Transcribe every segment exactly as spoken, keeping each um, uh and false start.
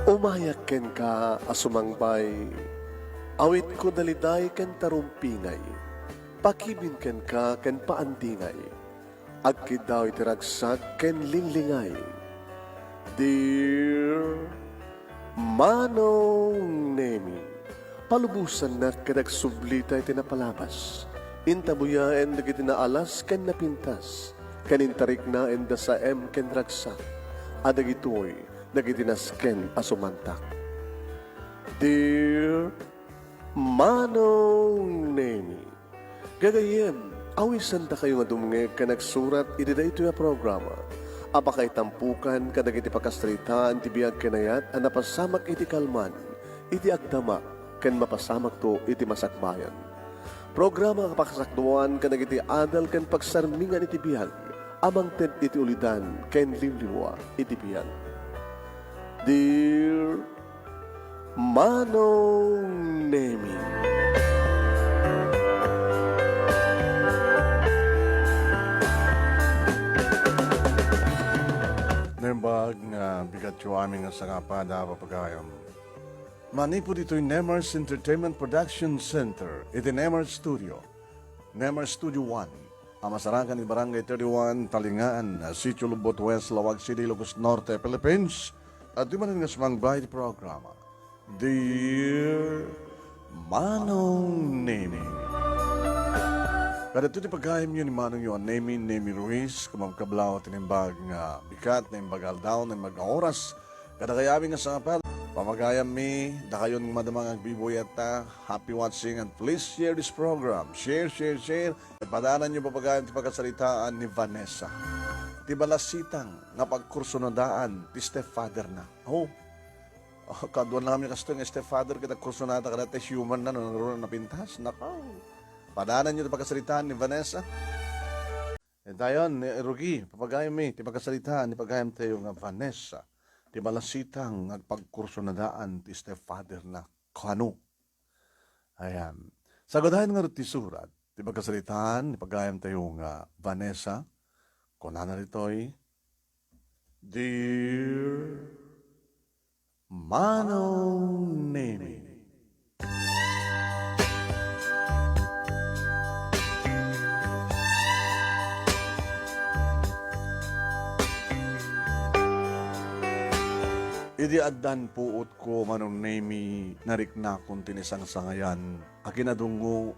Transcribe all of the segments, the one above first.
Umayak kenka a sumangbay, awitko daliday ken tarumpingay, pakibin kenka ken paandingay, agkiddaw iti ragsak ken linglingay. Dear Manong Nemi, palubosannak ket agsublita iti napalabas. Intabuyaen dagiti naalas ken napintas, ken intariknaenda saem ken ragsak, a dagitoy dagiti nasken a sumantak. Dear Manong Nemi, gagayyem, awisendakayo nga dumngeg ken agsurat iti daytoy a programa a pakaitampukan kadagiti pakasaritaan ti biag ken ayat a napasamak iti kalman, iti agdama, ken mapasamakto iti masakbayan. Programa a pakasakduan kadagiti adal ken pagsarmingan iti biag a mangted iti ulidan ken liwliwa iti biag. Dear Manong Nemi. Naimbag nga bigatyo amin nga sangapa da papagayam. Manipud ditoy Nemers Entertainment Production Center, iti Nemers Studio, Nemers Studio one, a masarakan iti Barangay thirty-one, Talingaan, Sitio Lubot West, Laoag City, Ilocos Norte, Philippines. Adtoy manen nga sumangbay iti programa, Dear Manong Nemi. Kadagitoy ti pagayamyo ni Manongyo a Nemi, Nemi Ruiz, kumakablaw ti naimbag nga bigat, naimbag aldaw, naimbag nga oras. Kadakayo amin nga sangapal, pamagayammi, dakayon madama nga agbibuyatta, happy watching and please share this program. Share, share, share. Padananyo papagayam ti pakasaritaan ni Vanessa. Ti balasitang nga pagkursunadaan ti stepfather na. Oh, oh, kaduan lang kami kastoy nga stepfather ket agkursunada kada ti human na no, no, napintas. Nakaw. Padananyo ti pakasaritaan ni Vanessa. Itayon, ni Rugi, papagayammi, ti pakasaritaan ni pagayamtayo nga Vanessa. Ti balasitang nga agpagkursunadaan ti stepfather na. Kano? Ayan. Sagadayan ngarud ti surat, ti pagkasaritaan ni pagayamtayo nga Vanessa, kunana ditoy, Dear Manong Nemi. Idi addan puot ko, Manong Nemi, nariknakon ti naisangsangayan a kinadungngo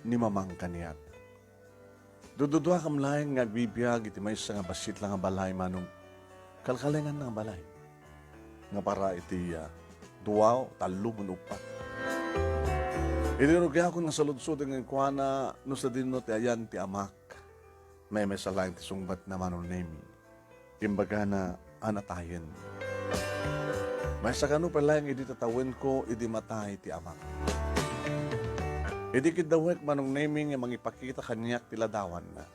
ni Mamang kaniak. Dududuakam laeng nga agbibiag iti maysa nga bassit la nga balay, Manong. Kalkalenganna nga balay. Nga para iti, ah, dua, tallo, wenno uppat. Idi rugiakon nga saludsod kenkuana no sadino ti ayan ti amak. Maymaysa laeng ti sungbatna, Manong Nemi. Imbagana a natayen. Maysa kano pay laeng idi tatawenko idi matay ti amak. Idi kiddawek, Manong Nemi, nga mangipakita kaniak ti ladawanna.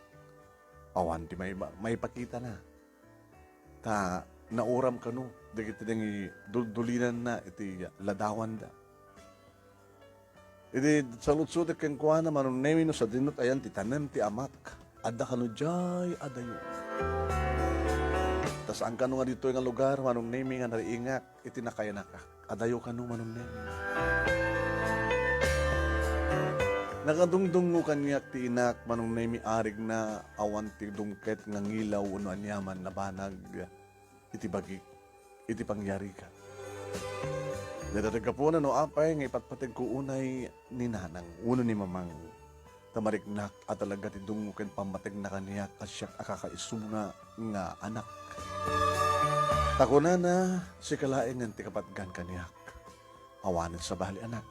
Awan ti maiba-, maipakitana. Ta nauram kano dagiti nangiduldulinanna iti ladawanda. Idi saludsodek kenkuana, Manong Nemi, no sadino ti ayan ti tanem ti amak, adda kano diay adayo. Ta saan kano nga ditoy nga lugar, Manong Nemi, nga nariingak iti nakayanakak. Adayo kano, Manong Nemi. Nakadungdungngo kaniak ti inak, Manong Nemi, arigna, awan ti dungket nga ngilaw wenno aniaman a banag iti bagik, iti pangyarikan. Dayta ti gapuna no apay nga ipatpategko unay ni nanang wenno ni mamang. Ta mariknak a talaga ti dungngo ken pammategna kaniak a siak a kakaisuna nga anak. Ta kunana, sika laengen ti kapatgan kaniak. Awanen sabali, anak.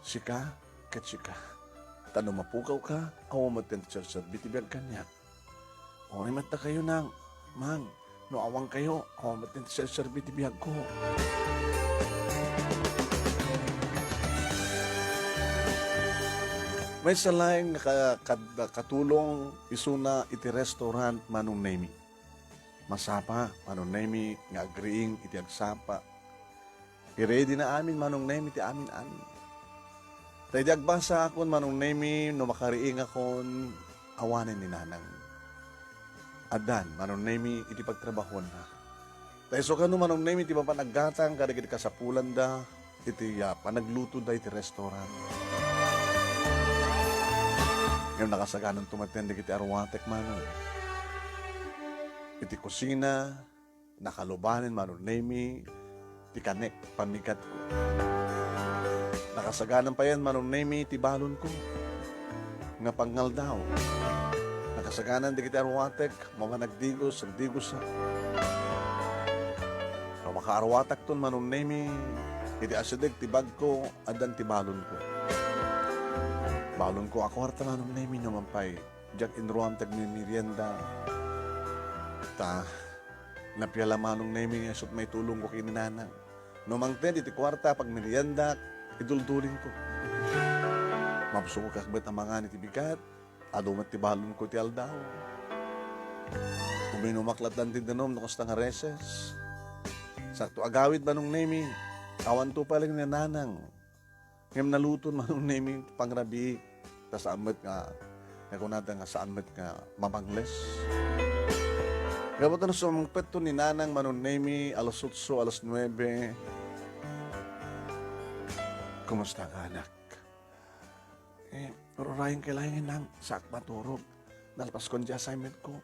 Sika ket sika. Ta no mapukawka, awan met ti serserbi ti biag kaniak. Uray met dakayo, nang, mang, no awan kayo, awan met ti serserbi ti biagko. Maysa laeng nga ka-, kad-, katulong isuna iti restaurant, Manong Nemi. Masapa, Manong Nemi, nga agriing iti agsapa. I-ready na amin, Manong Nemi, ti amin-amin. Ta idi agbasaakon, Manong Nemi, no makariingakon, awanen ni nanang. Addan, Manong Nemi, iti pagtrabahuanna. Ta isu kano, Manong Nemi, ti mapan aggatang kadagiti kasapulanda iti, ah, panaglutoda iti restaurant. Ngem nakasagananto metten dagiti aruatek, Manong. Iti kusina, nakalubanen, Manong Nemi, ti kanek pamigatko. Nakasaganan payen, Manong Nemi, ti balonko nga pangngaldaw. Nakasaganan dagiti aruatek, mapan agdigos, agdigosak. No makaaruatakton, Manong Nemi, iti asideg ti bagko, addan ti balonko. Balonko a kuarta, Manong Nemi, no man pay diak inruam ti agmimerienda. Ta, napiala, Manong Nemi, nga isut' maitulongko ken ni Nanang. No mangted iti kuarta a pagmeriendak, iduldulingko. Mabsukak met a mangan iti bigat, adu met ti balonko iti aldaw. Uminumak latta ti danum no kasta nga recess. Sakto agawid, Manong Nemi, awanto pay laeng ni Nanang. Ngem naluton, Manong Nemi, ti pangrabiik. Ta saan met nga, nga kunada nga saan met nga mamangles. Gapu ta no sumangpetto ni Nanang, Manong Nemi, alas otso, alas nuebe. Kumusta ka, anak? Eh, ururayen ka laeng, Nang. Saak maturog. Nalpaskon ti assignment ko.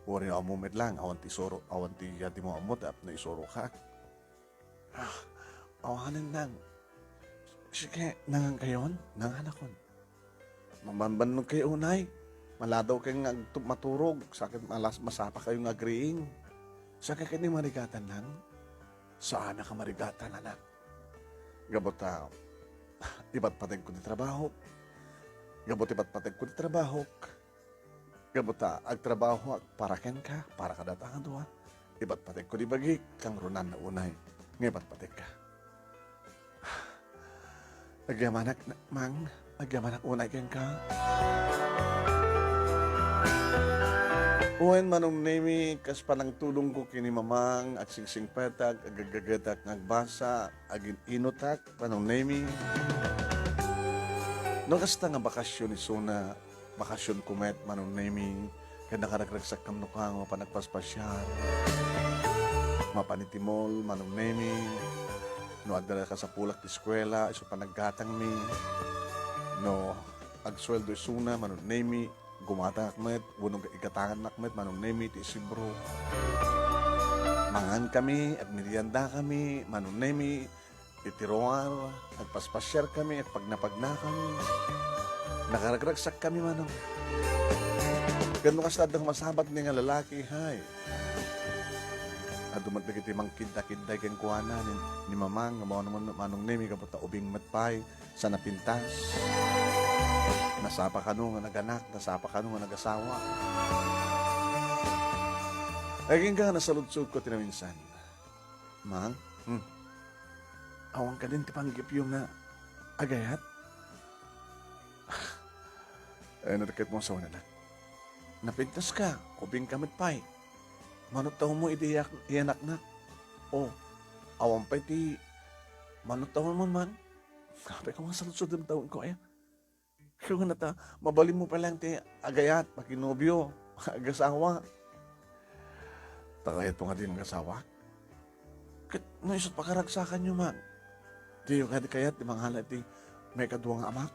Uray ammo met lang, awan ti isuro, awan ti, ah, di mo ammo, tapno isurok. Ah, awanen, Nang. Sige, nangan kayon? Nanganakon. Mambanbannog kayo unay. Maladaw kayo nga agtu-, maturog. Sakit malas, masapa kayo nga agriing. Saan kayo ni marigatan, Nang? Saan ka marigatan, anak? Gapu ta, ipatpategko ti trabaho. Gapu ti ipatpategko ti trabaho. Gapu ta agtrabahoak para kenka, para kadata nga dua. Ipatpategko ti bagik, kangrunan na unay nga ipatpategka. Agyamanak, na-, Mang, agyamanak unay kenka. Wen, Manong Nemi, kas panangtulongko ken ni Mamang, agsingsingpetak, agagagetak nga agbasa, agin-inutak, Manong Nemi. No kasta nga bakasyon isuna, bakasyonko met, Manong Nemi, ket nakaragragsak kano nga mapan agpaspasiar. Mapan iti mall, Manong Nemi. No adda kasapulak ti eskuela, isu panaggatangmi. No agsueldo isuna, Manong Nemi, gumatangak met, wenno igatangannak met, Manong Nemi, ti isibro. Mangankami, agmeriendakami, Manong Nemi, iti ruar, agpaspasiarkami, agpagnapagnakami. Nakaragragsakkami, Manong. Ket no kasta adda masabatmi nga lalaki, hay. Adu met dagiti mangkiddakidday kenkuana ni, ni Mamang, nga Manong, Manong Nemi, gapu ta ubing met pay, sa napintas. Nasapa kano nga naganak, nasapa kano nga nagasawa. Agingga nga nasaludsodko ti naminsan. Mang? Hmm. Awan kadin ti panggepyo nga agayat? Ay, natekket mo sa wananak. Napintas ka, ubing ka met pay. Manut tawenmo iti iyak-, iyanaknak. O, awan pay ti manut tawenmo man. Apay ko nga saludsod ti tawenko, aya? Kunana ta, mabalinmo pay laeng ti agayat, makinobio, agasawa. Ta kayatmo nga di magasawa? Ket no isut' pakaragsakanyo man, diyo kadi kayat ti mangala iti maikadua nga amak?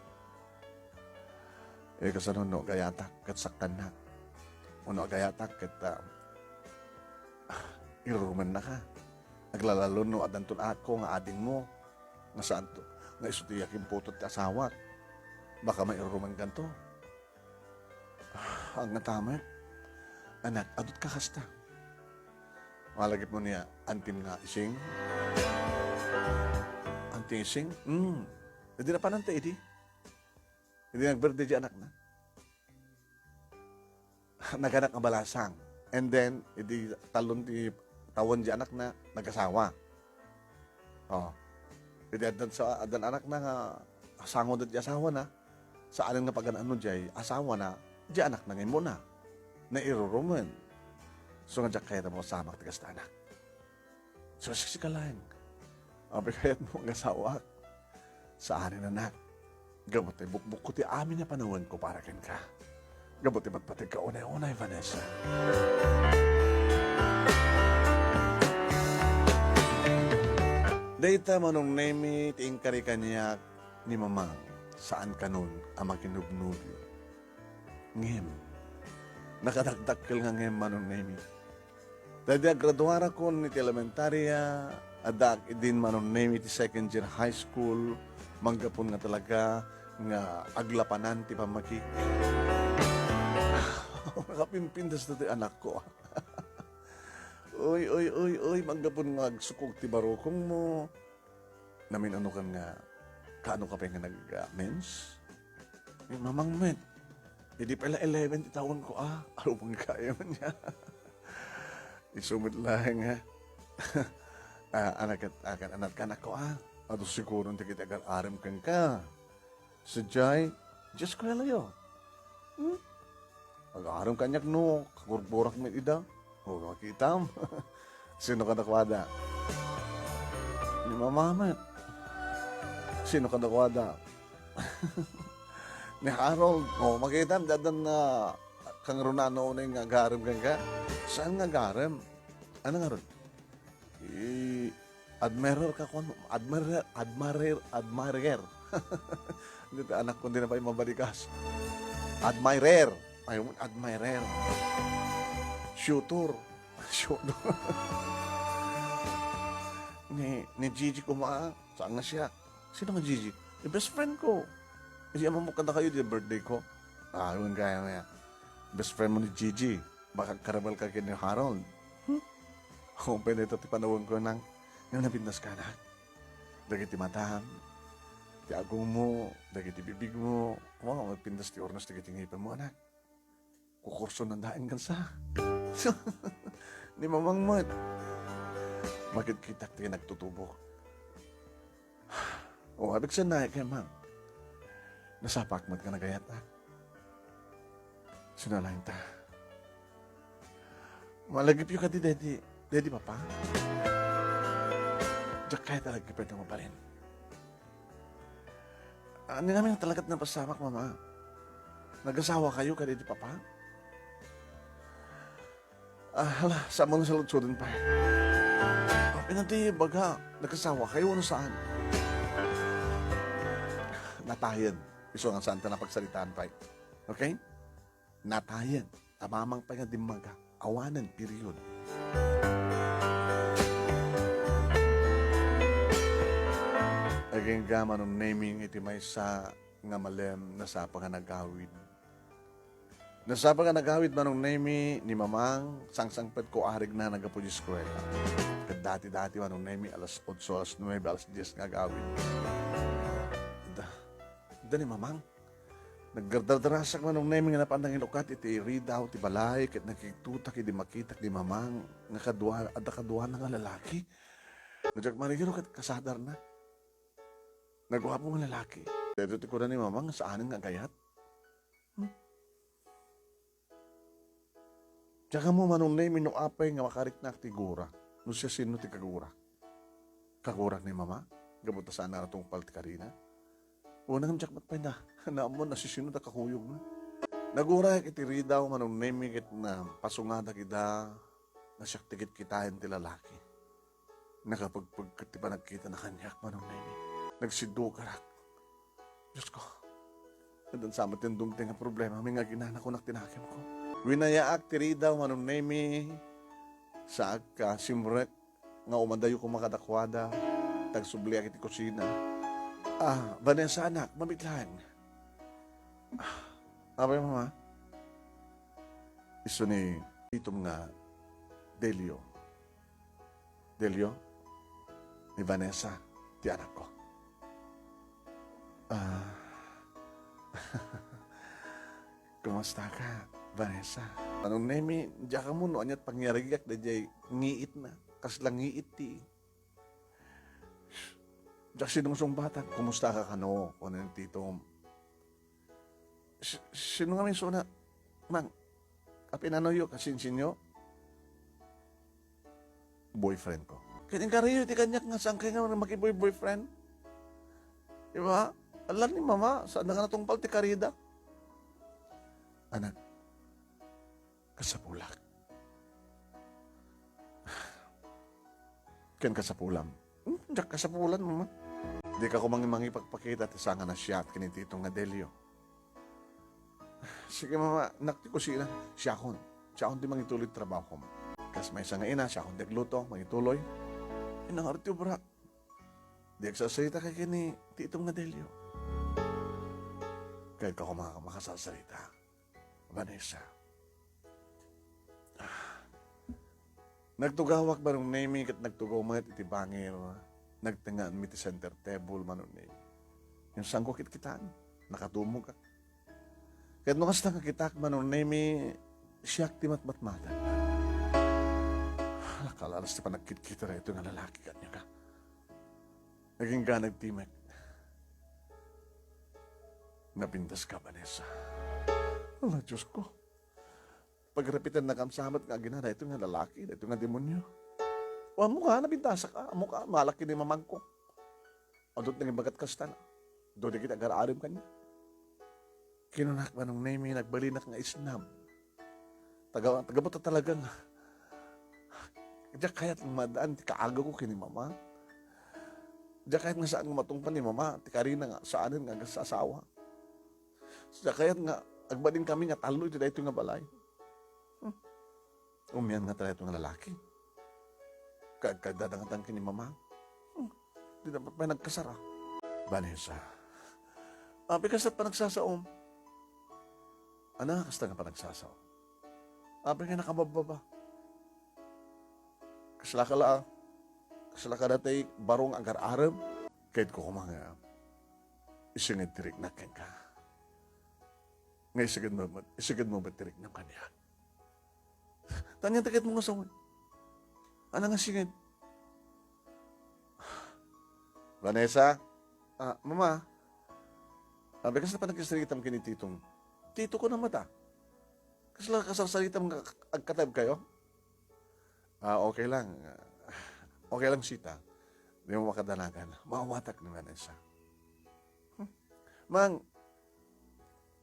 Eh, kasano no agayatak ket sakkannak? Wenno agayatak ket, ah, irurumennaka? Aglalalon no addanton anakko nga adingmo, nga saanto, nga isu ti iyakimputod ti asawak. Baka mairurumenkanto. Ah, ngata met. Anak, adut ka kasta. Malagipmo ni antim nga ising? Anti ising? Hmm. Idi napananta idi? Idi nag-birthday di anakna? Naganak nga balasang. And then, idi talon ti tawen di anakna, nagasawa. Oh. Idi addan sa, addan anakna nga sango di asawana, saan nga pagan-anno diay asawana, di anakna nga immuna. Nairurumen. So, nga diak kayat a mapasamak ti kasta anak. So, siksika laeng. Apay kayatmo nga asawaak? Saanen, anak. Gapu ta ibukbukko ti amin a panawenko para kenka. Gapu ta ipatpategka unay-unay, Vanessa. Dayta, Manong Nemi, ti inkari kaniak ni Mamang, saan kanon a makinubnobio. Ngem, nakadakdakkel nga ngem, Manong Nemi. Daydi agraduarakon iti elementaria, addaak idin, Manong Nemi, iti second year high school, manggapu nga talaga nga aglapanan ti pammagik. Nakapimpintas daytoy anakko. Uy, uy, uy, uy, manggapu nga agsukog ti barukongmo. Namin-anokan nga, kaano ka pay nga nag-, ah, mens? Ni Mamang met, idi pala eleven ti taonko, ah, aruman kayo niya. Isu met laeng, ah. Ah, anak, anak, anak, anakko, ah. Adu siguro ti kiti agar-arem kenka. Sadiay, Dios ko, Elio. Hmm? Agarem kaniak no, kagurburak met ida. O, makitam. Sino kadakuada? Ni Mama met. Sino kadakuada? Ni Harold. O, makitam, dadan na kangrunano unay nga agarem kenka. Saan nga agarem? Ano nga ron? I-, admirer ka, kuwan, admirer, admirer, admirer. Dita anak ko, di na pa yung mabalikas. Admirer. Ay, admirer. Shooter. Shooter. Ni, ni Gigi kuma, saan nga siya? Sino nga Gigi? Yung best friend ko. Hindi naman mo kada kayo, di birthday ko. Ah, yun kaya nga. Best friend mo ni Gigi. Baka karabal ka ken ni Harold. Hmm? Ako pwede ito ti panawanko, nang, nga napintas ka, anak. Dagiti matam, ti agongmo, dagiti bibigmo, mo, mapintas ti urnos dagiti ngipem mo, anak. Kukursonan daen kansa. Ni Mamang met. Makitkitak ti nagtutubok. O, abig sen na, kay Mang. Nasapak met ka nagayat, ah. Sino laeng ta? Malagipyo kadi, Daddy, Daddy, Papa? Diak kayat a lagipem nga mabalin. Ania ngamin talagat napasamak, Mama? Nagasawa kayo kadi, Daddy, Papa? Ah, hala, saan mo na saludsoden pay? Apay na ti baga, nagasawa kayo, no saan? Natayen. Isu nga saan ta napagsaritaan pay. Okay? Natayen. Ta Mamang pay nga dimmaga. Awanen, period. Agingga, Manong Neming, iti maysa nga malem, nasapa nga nagawid. Nasapa nga nagawid, Manong Nemi, ni Mamang, sangsangpetko arigna naggapu iti eskuela. Ket dati-dati, Manong Nemi, alas otso, alas nuebe, alas dies nga agawid. Da, da ni Mamang. Nagdardarasak, Manong Nemi, nga napan nangilukat iti ridaw ti balay, ket nakigtutak idi makitak ni Mamang nga kadua, adda kaduana nga lalaki. No diak marigiro ket kasadarna. Naguapo nga lalaki. Daytoy ti kuna ni Mamang nga saanen nga agayat. Hmm? Diak ammo, Manong Nemi, no apay nga makariknak ti gura. No siasino ti kagura. Kagurak ni Mama? Gapu ta saan a natungpal ti karina? Unang diak met pay na, naammo no siasino ta kakuyogna. Nagurak iti ridaw, Manong Nemi, ket napasungadak ida, nga siak ti kitkitaen ti lalaki. Nakapagpagkat ti panagkitana kaniak, Manong Nemi. Nagsiddugarak. Diosko, addan sa met ti dumteng a problema, mi nga aginanakonak ti nakemko. Winayaak ti ridaw, Manong Nemi, saak a simrek nga umadayo koma kadakuada, tagsubliak iti kusina. Ah, Vanessa, anak, mamit laeng. Ah, apay, Mama? Isu ni titom nga Delio. Delio, ni Vanessa ti anakko. Ah. Kumusta ka, Vanessa? Manong Nemi, diak ammo no aniat pangyarigiak daydiay ngiitna. Kasla ngiit ti. Diak sinungsungbatak. Kumusta ka kano? Kunen titom. Si-, sino nga may suna? Mang, apay nanoyo, kasinsinyo? Boyfriend ko. Ket inkariyo ti kaniak nga saan kay nga makiboy-boyfriend? Di ba? Alam ni Mama, saan nga natungpal ti karida? Anak, kasapulak. Ken kasapulam. Hmm? Diak kasapulan, Mama. Dika koma mangipakpakita ti sanga a siak ken ni Tito nga Delio. Sige, Mama, nak ti kusina. Siakon. Siakon ti mangituloy ti trabahom. Kas maysa nga ina, siakon ti agluto, mangituloy. Inangar ti obra. Di agsarsarita ka ken ni Tito nga Delio. Kayat ka koma makasarsarita, Vanessa. Nagtugawak, Manong Nemy, ket nagtugaw met iti bangir. Nagtengngaanmi ti center table, Manong Nemy. Ket sangko kitkitaan, nakatumogak. Ket no kasta nga kitak, Manong Nemy, siak ti matmatmatag. Nakalalas ti panagkitkita daytoy nga lalaki kaniak. Agingga nagtimek. Napintas ka, Vanessa. Ala, Diyos ko. Pagrapitennakam sa met nga agina daytoy nga lalaki, daytoy nga demonio. O, ammok a, napintasak a, ammok a, malak ken ni mamangko. Adut nangibagak kasta. Dudi ket agar-arem kaniak. Kinunak, Manong Nemy, nagbalinak nga isnab. Taga, taga buta talaga nga. Diak kayat nga maad-an ti kaagawko ken ni Mama. Diak kayat nga saan nga matungpal ni Mama ti karina nga saanen nga agasasawa. Diak kayat nga agbalinkami nga tallo iti daytoy nga balay. Hmm. Umian nga talaga ito nga lalaki. Ka-, kadadangatan ken ni Mama. Hmm. Di na pa nagkasara. Vanessa. Apay kasta panagsasaom? Ana, kasta nga panagsasaom? Apay nga nakababbaba? Kasla ka la, kasla ka datay baro nga agar-arem? Kayatko koma nga isinged ti riknak kenka. Nga isingedmo met, isingedmo met ti riknam kaniak. Tanya ta ket mo nga sawen. Ana nga singed? Vanessa? Ah, Mama? Apay kasta panagsarsaritam ken ni Titong? Tito ko na mata. Kasla kasarsaritam nga agkatab kayo? Ah, okay lang. Okay lang, Sita. Di mo makadanagan. Maawatak ni Vanessa. Hmm. Mang,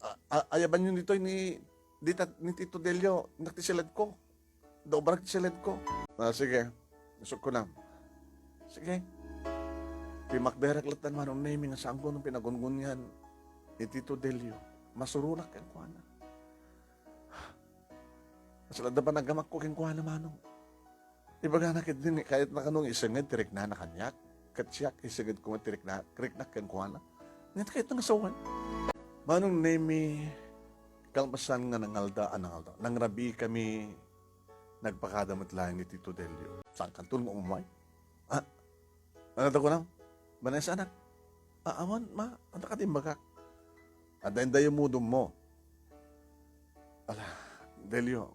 a-, a-, ayaban yo ditoy ni, dita, ni Tito Delio, nak ti siledko. Dobrak ti siledko. Ah, sige. Isukko na. Sige. Pimakderak latta, Manong Nemy, nga saanko no pinagungungan ni Tito Delio. Masuronak kenkuana. Kasla adda panagamakko kenkuana, Manong. Ibagana ketdi, kayatna kano nga isenged ti riknana kaniak, ket siak, isengedko met ti rikna-, riknak kenkuana. Ngem kayatna nga sawen. Manong Nemy, kalpasan nga nangalda a nangalda, nangrabii kami, nagpakada met laeng ni Tito Delio. Saankanto nga umay? Ah, ano ta kunam? Vanessa, anak? Ah, awan, ma, anta ka ti imbagak? Adda indayo mudom mo. Ala, Delio,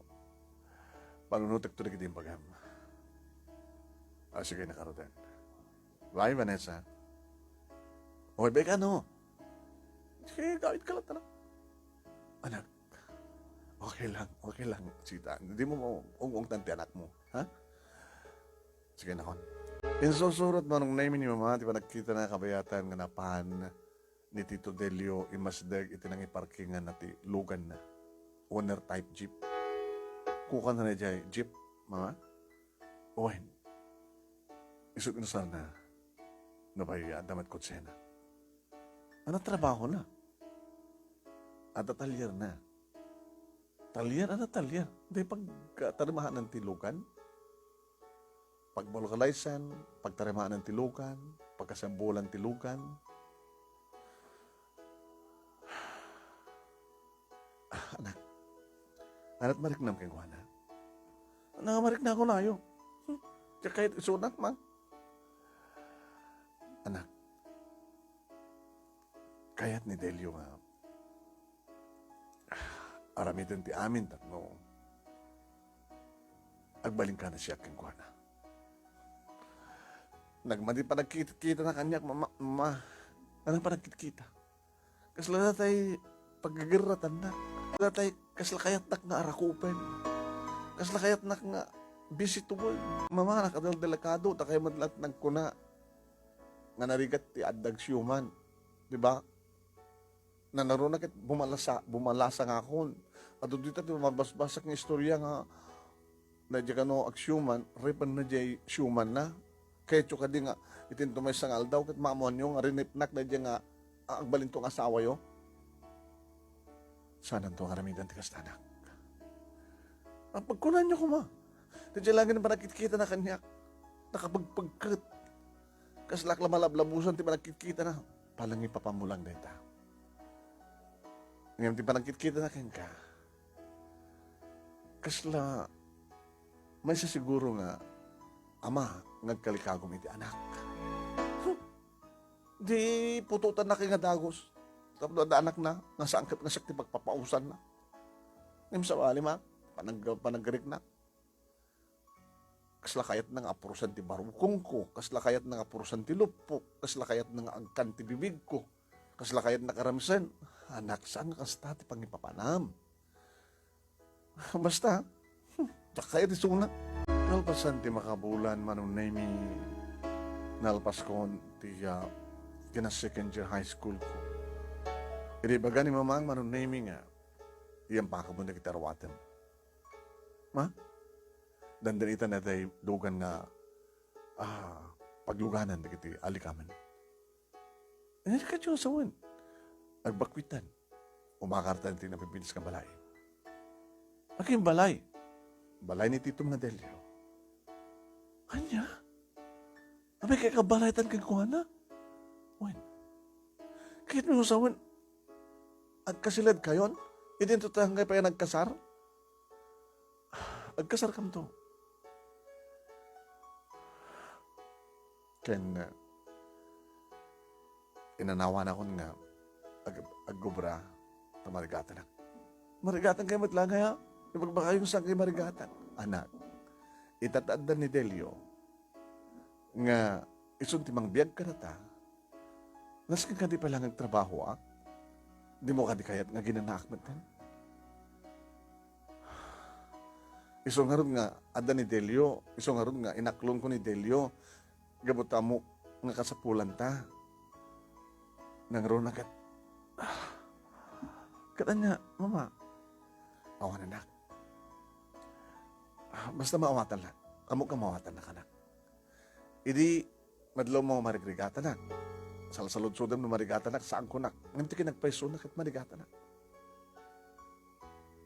panunotek to dagiti imbagam. Ah, sige, nakaruten. Bye, Vanessa. Okay, beka, no? Sige, gawid ka lang, tara. Anak, okay lang, okay lang, Sita. Di mo maung-ungtan ti anak mo, ha? Sige, nakon. Insursurot, Manong Nemy, ni Mama ti panagkitana kabayatan nga napan ni Tito Delio imasdeg iti nangiparkinganna ti luganna. Owner type jeep. Kukanna na jay jeep, Mama? Wen. Isut' inusarna. Nupay adda met kotsena. Ano trabahona? Adda talierna. Talian, ano talian? Di pagtarimanan ti lugan? Pagbalkalayan, pagtarimanan ti lugan, pagkasambulan ti lugan. Ah, anak, ana't mariknam kenkuana? Ano nga marikna ko nayo? Hmm, diak kayat isunak, ma. Anak, kayat ni Delio nga aramiden ti amin tapno agbalinka na siya kenkuana. Nagmadi panagkit-kita na kaniak, ma, ma, ma, anong panagkit-kita? Kasla datay paggagarratanna. Datay kasla kayatnak nga arakupen. Kasla kayatnak nga bisituon. Mama, nakadal delikado, ta kay met la't nagkuna nga narigat ti adda agsiuman. Di ba? Nanaruna ket bumalasa, bumalasa nga akon. Adu dita ti mabasbasak nga istorya nga na diay kano agsiuman, repan na diay siuman na. Petso kadi nga itinto maysa nga aldaw ket maammoanyo nga rinipnak daydiay nga agbalinto nga asawayo? Saananto nga aramidan ti kasta, anak. Pagkunanyo koma, daydiay laeng nga panagkitkitana kaniak, nakapagpagket. Kaslak la malablabusan ti panagkitkitana. Panangipapamulang dayta. Ngem ti panagkitkitana kenka, kasla maysa siguro nga ama nga agkalikagum iti anak. Di putotanna kay nga dagus. Tapno adda anakna, nga saan ket nga siak ti pagpapausanna. Ngem sabali, ma, panag-, panagriknak. Kasla kayatna nga apurusan ti barukongko, kasla kayatna nga apurusan ti luppok, kasla kayatna nga agkan ti bibigko, kasla kayatna karamsen. Anak, saan nga kasta ti pangipapanam? Basta, hmm, diak kayat isuna. Kalpasan ti makabulan, Manong Nemy, nalpaskon ti, ah, kina second year high school ko. Idi ibaga ni Mamang Manong Nemy nga, iyam pakabon dagiti aruatem. Ma? Dandanitan dayta lugan nga, ah, pagluganan dagiti alikamen. Ania ti kayatyo nga sawen? Agbakwitan. Umakartan iti napipintas nga balay. Akin balay? Balay ni Tito nga Delio. Ania? Apay, kay kabalaytan kenkuana? Wen. Kayatmo nga sawen, agkasiledkayon? Idinto ta ngay pay nagkasar? Agkasarkamto. Ken, uh, inanawanakon nga ag-, agobra ta marigatanak. Marigatan kay met la ngay, ha? Ibagbagayo nga saan kay marigatan. Anak, ita ta adda ni Delio nga isun ti mangbiag kadata, nasken kadi pay la nga agtrabahoak? Dimo kadi kayat nga aginanaak metten? Isu ngarud nga adda ni Delio, isu ngarud nga inaklongko ni Delio, gapu ta ammok nga kasapulanta. Nangruna ket, ah, ket ania, Mama? Awan, anak. Ah, basta maawatan la. Ammok nga maawatannak, anak. Idi madlawmo nga marigrigatanak. Salsaludsodem no marigatanak, saankonak. Ngem ti kinagpayso na ket marigatanak.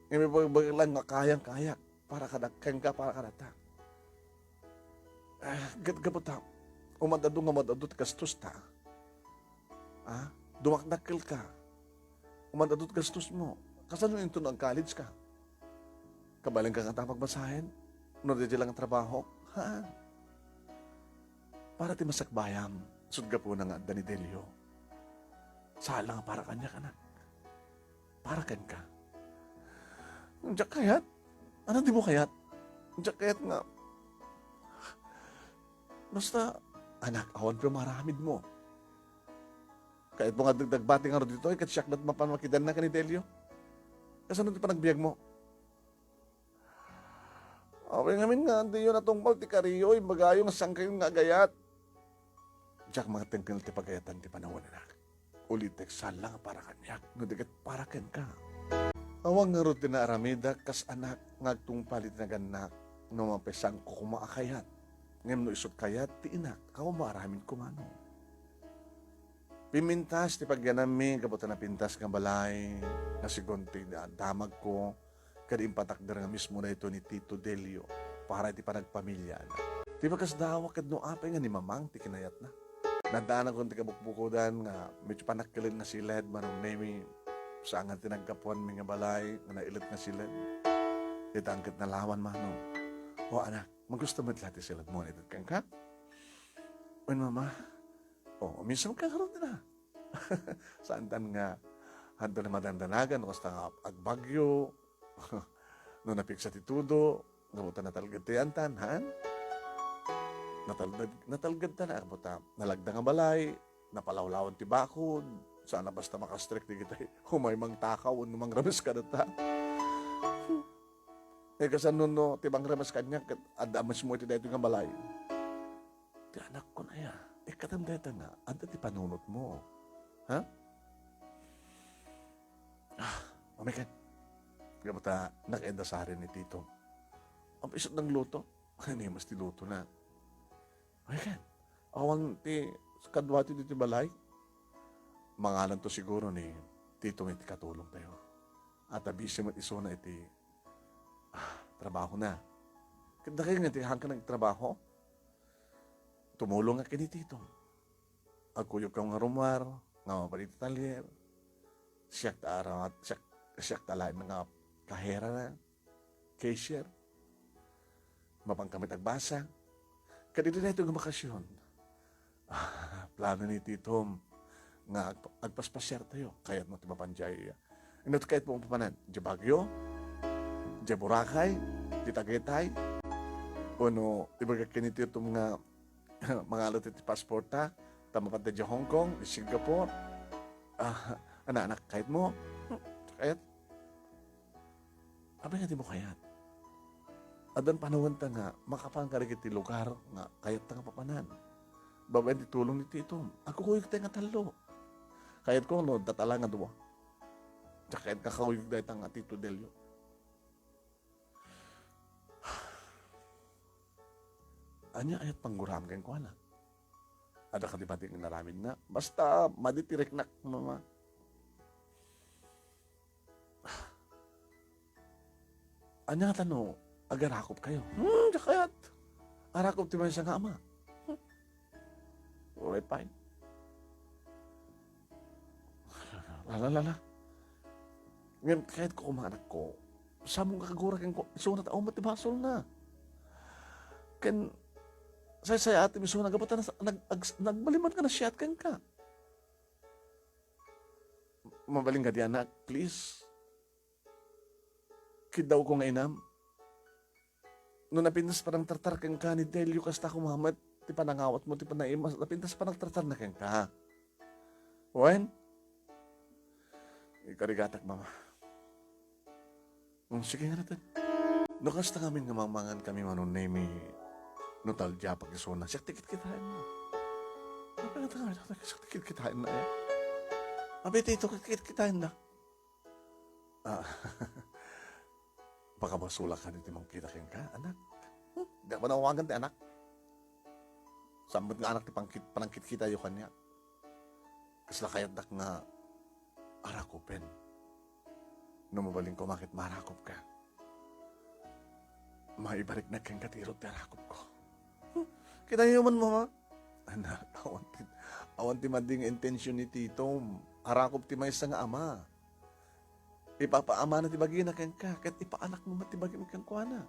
Ngem ibagbagak la nga kayang-kayak para kada-, kenka para kadata. Ah, ket gapu ta, umad-adu nga umad-adu ti gastosta. Ah, dumakdakkelka. Umad-adu ti gastosmo. Kasano inton nag-college ka? Kabaelanka ngata a pagbasaen? No daydiay la nga trabaho? Ha? Para ti masakbayam, isut' gapuna nga adda ni Delio. Saan la nga para kaniak, anak. Para kenka. Diak kayat. Ano dimo kayat? Diak kayat nga. Basta, anak, awan pay maaramidmo. Kayatmo nga dagdagbati ngarud ditoy, ket siak met mapan makidanna ken ni Delio. Kasano ti panagbiagmo? Awan ngamin nga, diyo natungpal ti kariyo, imbagayo nga sangkayon nga agayat. Diak makatengkel ti pagayatan ti panawen, anak. Ulitek, saan la nga para kaniak, no di ket para kenka. Awan ngarud ti naaramidak kas anak nga agtungpal iti nagannak, no mapay saanko koma a kayat. Ngem no isut' kayat ti inak, awan maaramidko manen. Pimmintas ti pagyanammi gapu ta napintas nga balay nga sigun ti damagko, ket impatakder nga mismo daytoy ni Tito Delio para iti panagpamiliana. Ti pakasdaawa ket no apay nga ni Mamang ti kinayatna. Naddaanakon ti kabukbukodan nga medyo panakkelen nga siled, Manong Nemy, saan nga ti naggapuanmi nga balay nga nailet nga siled. Ita ket nalawan, Manong. O anak, magusto met la ti siledmo nga ited kenka? Wen, Mama. O, umisemka ngarud na. Saantan nga, haantan nga madandanagan, no kasta nga agbagyo, no napigsa ti tudo, gapu ta natalged ti antan, haan? Natalged, natalgedta na, gapu ta nalagda nga balay, napalawlawan ti bakod, saan a basta makastrek dagiti umay mangtakaw wenno mangrames kadata. Eh, kasano no ti mangrames kaniak ket adda mismo iti daytoy nga balay? Ti anakkon aya, ikkatem dayta nga adda ti panunotmo. Ha? Ah, umikan. Gapu ta nakaidda sari ni Tito. Am, isut' nangluto. Ay, ni mas ti luto na. Umikan. awan ti kaduayo ditoy balay. Mangalanto siguro ni Tito nga iti katulongtayo. At abisi met isuna iti, ah, trabahona. Ket dakay nga ti haanka nagtrabaho, tumulong nga ken ni Tito. Agkuyogka nga rummuar, nga mapan iti talyer. Siak ta arawat, siak, siak ta laeng nga kaherana, cashier. Mapan kami agbasa. Ket iti daytoy nga bakasyon, ah, plano ni Titom nga agpa-, agpaspasiartayo. Kayatmo ti mapan diay, ah, inut kayatmo mapanan? Diay Baguio? Diay Boracay? Diay Tagaytay? Wenno ibagak ken ni Titom nga mangalat iti passport ta, ta mapan ta diay Hong Kong, diay Singapore. Ah, anak, kayatmo? Hmm, kayat. Apay nga dimo kayat? Addan panawenta nga makapan kadagiti lugar nga kayatta nga papanan. Babaen ti tulong ni Titom, agkukuyogtayo nga tallo. Kayatko no datala nga dua. Diak kayat nga kakuyog dayta nga Tito Delio. Ania aya ti pangguram kenkuana? Adda kadi pati nga inaramidna? Basta, madi ti riknak, mama. Ania ngata no agarakopkayo? Hmm, diak kayat. Arakop ti maysa nga ama. Hmm. Uray pay. Lala, lala. Ngem kayatko koma, anakko, saan nga agura kenkuana, isuna ta awan met ti basolna. Ken saysay-atem isuna gapu ta nas-, nag-, ag-, nagbalin met nga nasiat kenka. Mabalin kadi, anak, please. Kiddawko nga inam. No napintas panangtartar kenka ni Delio, kasta koma met ti panangawatmo ti panaimas, napintas panangtartarna kenka. Wen? Ikarigatak, mama. Hmm, sige nga natin. No kasta ngamin nga mangmangan kami, Manong Nemi, no taldiapak isuna, siak ti kitkitaenna. Apay nga ta ngamin, siak ti kitkitaenna, aya? Apay ti ito, kitkitaenna. Ah, pakabasolak kadi ti mangkita kenka, anak. Hmm, diak man awagan ti anak. Saan met nga anak ti pangkit-, panangkitkitayo kaniak. Kasla kayatdak nga arakupen. No mabalin koma ket marakupka, maibariknak kenka ti irud ti arakupko. Hmm, kitayo man, mama. Anak, awan ti, awan ti madi nga intention ni Titom. Arakup ti maysa nga ama. Ipapaamana ti bagina kenka, ket ipaanakmo met ti bagim kenkuana.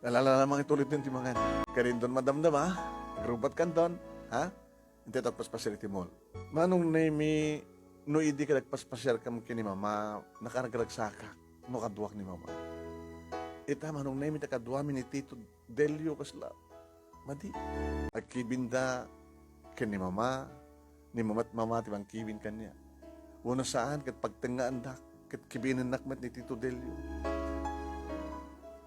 Lalala, mangituloy ti mangan. Kadinton madamdama, agrubbat kanton, ha? Intayo agpaspasiar iti mall. Manong Nemi, no idi ket agpaspasiarkam ken ni Mama, nakaragragsakak no kaduak ni Mama. Ita, Manong Nemi, ta kaduami ni Tito Delio, kasla madi. Agkibinda ken ni Mama, ni Mama et Mama ti mangkibin kaniak. Wenno saan, ket pagtengngaandak, ket kibinennak met ni Tito Delio.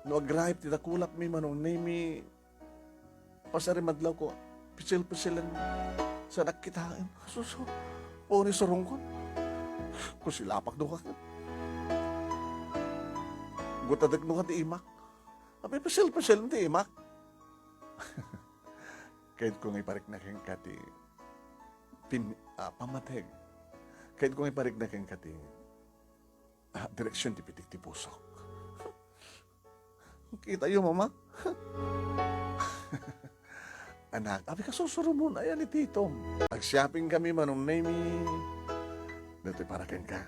No agrayep ti dakulakmi, Manong Nemi, pasarimadlawko, pisil-pisilen. Saan a kitaen. Sus, puri surongkon. Kusilapak duka ket. Gutadek duka ti imak. Apay pisil-pisilen ti imak. Kayatko nga iparikna kenka ti pin-, ah, pammateg. Kayatko nga iparikna kenka ti, ah, direksion ti pitik ti pusok. Kitayo, Mama. Anak, apay kasursurumon, aya ni Titom. Ag-shopping kami, Manong Nemi. Daytoy para kenka,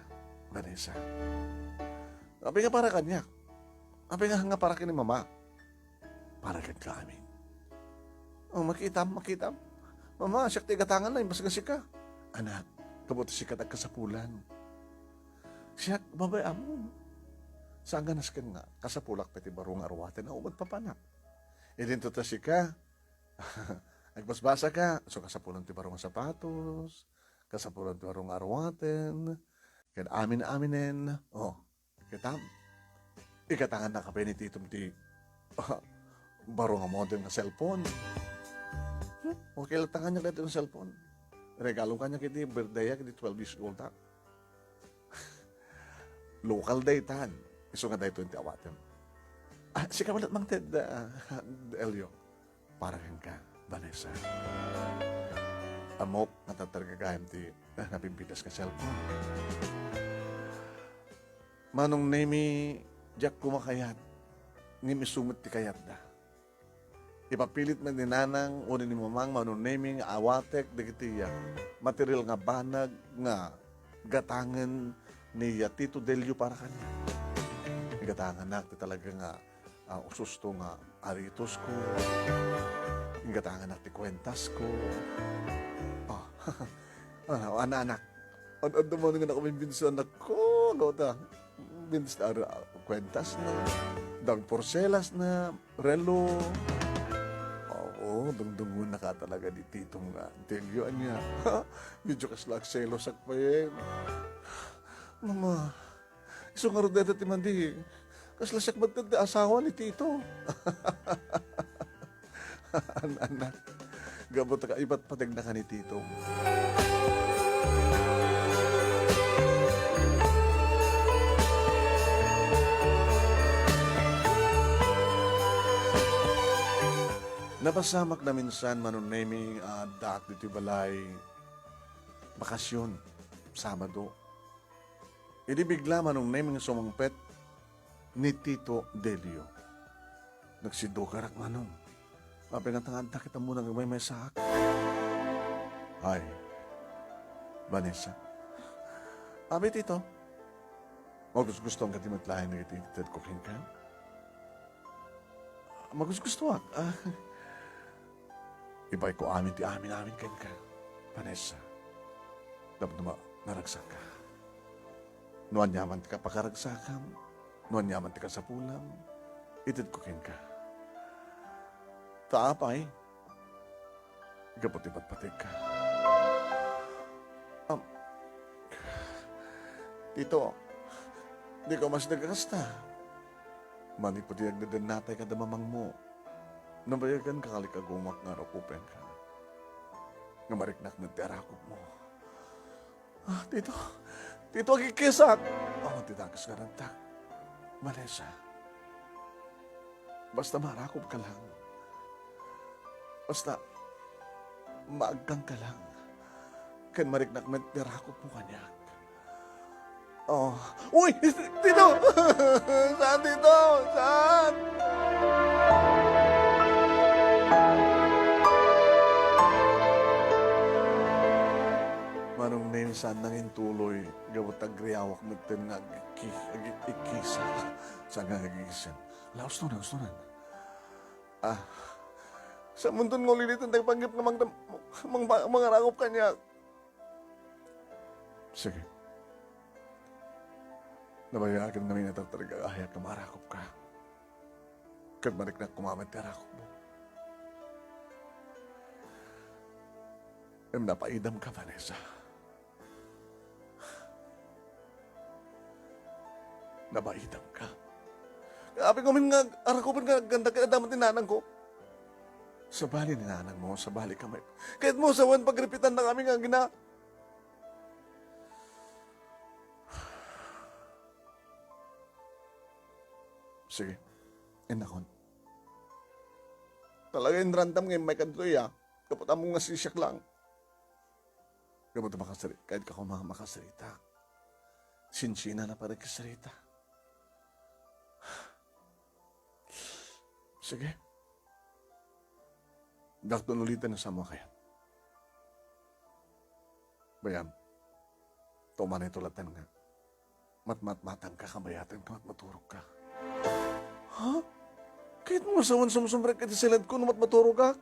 Vanessa. Apay nga para kaniak? Apay nga, nga para ken ni Mama? Para kenka amin. Oh, makitam, makitam. Mama, siak ti igatanganna, imbes nga sika. Anak, kabuto sika ti agkasapulan. Siak, babae, amon. Saan nga nasken nga, kasapulak pay ti baro nga aruaten a umad papanak. Idinto ta sika, agbasbasa ka, so kasapulan ti baro nga sapatos, kasapulan ti baro nga aruaten, ken amin-aminen. Oh, kitam, igatangannaka pay ni Titom ti baro nga model nga cellphone. Hmm? Okay, latta kaniak daytoy nga cellphone. Regalo kaniak iti birthday-ak iti twelve years old-ak. Local daytan. Isu nga daytoy ti awatem. Ah, sika met mangted, ah, Elio. para kenka, Vanessa. Ammok nga tattagagayam ti, ah, napimpitas nga cellphone. Manong Nemi, diak koma kayat, ngem isu met ti kayatda. Ipapilit met ni nanang wenno ni mamang Manong Nemi nga awatek dagiti, ah, material nga banag nga gatangen ni, ah, Tito Delio para kaniak. Gatangenak ti talaga nga, ah, ususto nga aritosko. Gatangenak ti kuentasko. Ah, ah, anak, anak. Ad-adda manen nga nakabimbinsan ako, no, ta. Bins-, ar-, kuentas na, dagporselas na, relo. Oo, dungdungon na ka talaga ni Tito nga Delio, ania. Medyo kasla agselos ak pa, eh. Mama, isu ngarud dayta ti mandi. Kasla siak met ti asawa ni Tito. An-, anak, gapu ta ka-, ipatpategna ka ni Tito. Napasamak naminsan, Manong Nemi, nga addaak ditoy balay. Bakasyon, Sabado. Idi bigla, Manong Nemi, nga sumungpet ni Tito Delio. Nagsidugarak, Manong. Apay nga adda kita muna nga agmaymaysaak. Ay, Vanessa. Abi, Tito, magusgustoan ka ti met laeng dagiti itedko kenka? Magusgustoak. Ah, ibayko amin ti amin-amin kenka, Vanessa. Tapno ma-, naragsak ka. No aniaman ti kapakaragsakam, no aniaman ti kasapulam, itedko kenka. Ta apay, gapu ti patpategka. Am, Tito, dika umasdeg a kasta. Manipud ti agdadannatay kada mamangmo, nabayagan ka kalikagumak nga arakupenka. Nga mariknak met ti arakupmo. Ah, Tito, Tito, agikkisak! Oh, ti dakes nga ragtak. Vanessa, basta maarakupka lang. Basta, maaggangka lang. Ken mariknak met ti arakupmo kaniak. Oh. Uy! Tito! Saan, Tito? Saan? Manong Neng, saan nangin tuloy, gapu ta agriawak metten nga agikki-, agikkisak. Saan nga agigisen? Ala, ustonan, ustonan. Ah, saan monton nga uliliten ti panggep nga mangdam-, mang-, mang-, mangarakup kaniak? Sige. Nabayagen ngamin a tattad ti ayak nga maarakupka. Ket mariknak koma met ti arakupmo. Ngem napaidamka, Vanessa. Nabaidamka. Apay ngamin nga arakupen nga agkandak ket adda met ni nanangko? Sabali ni nanangmo, sabali ka met. Kayatmo, sawen pagripitanna kami nga agina-, Sige, innakon. Talaga, inrandam nga immay kadtoy, a. Gapu ta ammom nga sisiak lang. Gapu ta makasari-, kayat ka koma makasarita. Sinsinan a pay ti sarita. Sige. Dakton ulitan no saan mo a kayat. Bayam, tumanay tulatan nga. Matmatmatanka, kabayatan ka, matmaturogka. Ha? Kayatmo nga sawen sumsumrek iti siled ko no matmaturogak?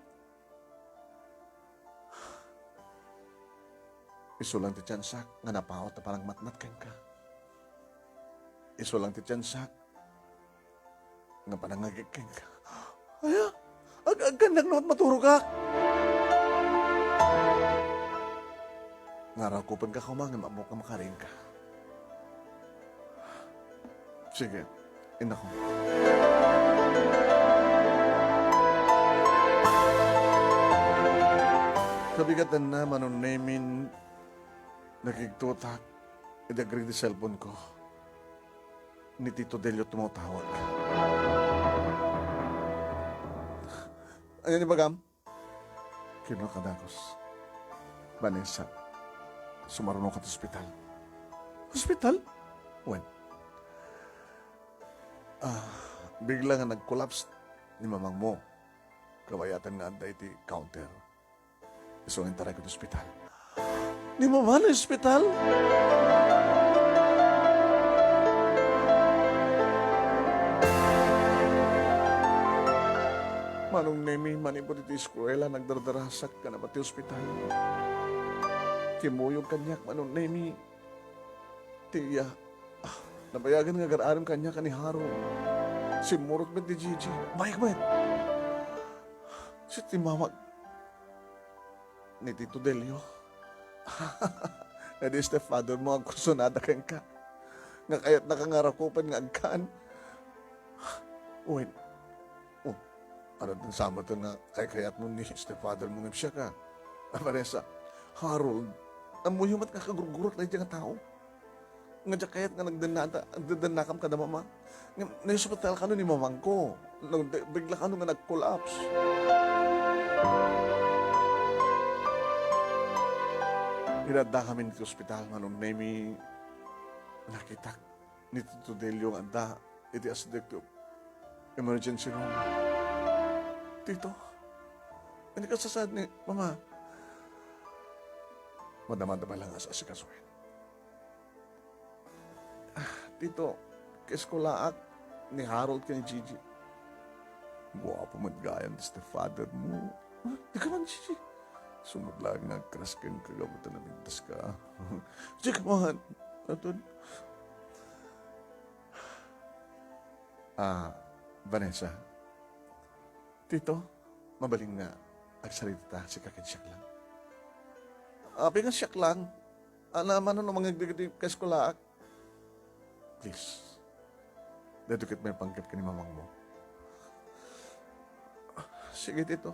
Isu lang ti tiansak nga napawat a panangmatmat kenka. Isu lang ti tiansak nga panangagik kenka. Aya, ag-, agkannak no matmaturogak. Nga arakupenka koma ngem ammok nga makariingka. Sige, innakon. Kabigatanna, Manong Nemin, nakigtutak, idi agring ti cellphone ko. Ni Tito Delio ti mawtawag. Ania ti ibagam? Kinuna kadakus, Vanessa, sumaruno ka ti ospital. Ospital? Wen. Ah, bigla nga nag-collapse ni mamangmo. Kabayatan nga adda iti counter. Isu nga intaray ka ti ospital. Ni mama nga ospital? Manong Nemi, manipud iti eskuela, nagdardarasak nga napan ti ospital. Kimmuyog kaniak, Manong Nemi. Ti iya, ah, nabayagan nga agar-aram kaniak ni Harold. Simmurot met ni Gigi. Mayat met. Isu ti mamag ni Tito Delio. Nga di stepfather mo agkursunada kenka. Nga kayatnaka nga rakupen nga agkan. Wen, oh, ano din sama to nga kaykayat mo ni stepfather mo nga siya ka? Ah, Vanessa, Harold, ammoyo met nga kagurgurak na nga tao. Nga diak kayat nga nagdennata, nagdedennakam kada mama. Nga, naospital kano ni mamangko. Nag-, bigla kano nga nag-collapse. Inaddakami iti ospital, Manong Nemi, nakitak ni Tito Delio nga adda iti asdek ti emergency room. Tito, ania kasasaad ni mama? Madamdama lang nga as-asikasuin. Ah, Tito, kaeskulaak ni Harold ken ni Gigi. Guapo met gayam ti stepfather mo. Ah, di ka man, Gigi. Sumagmamano nga agkras kenka gapu ta namintas ka. Di ka man. Aton. Ah, Vanessa. Tito, mabalin nga agsarita ta, sika ken siak lang. Apay nga siak lang? Ana, mano no mangagdagiti kaeskulaak? Please, daytoy ket maipanggep ken ni mamangmo. Sige, Tito.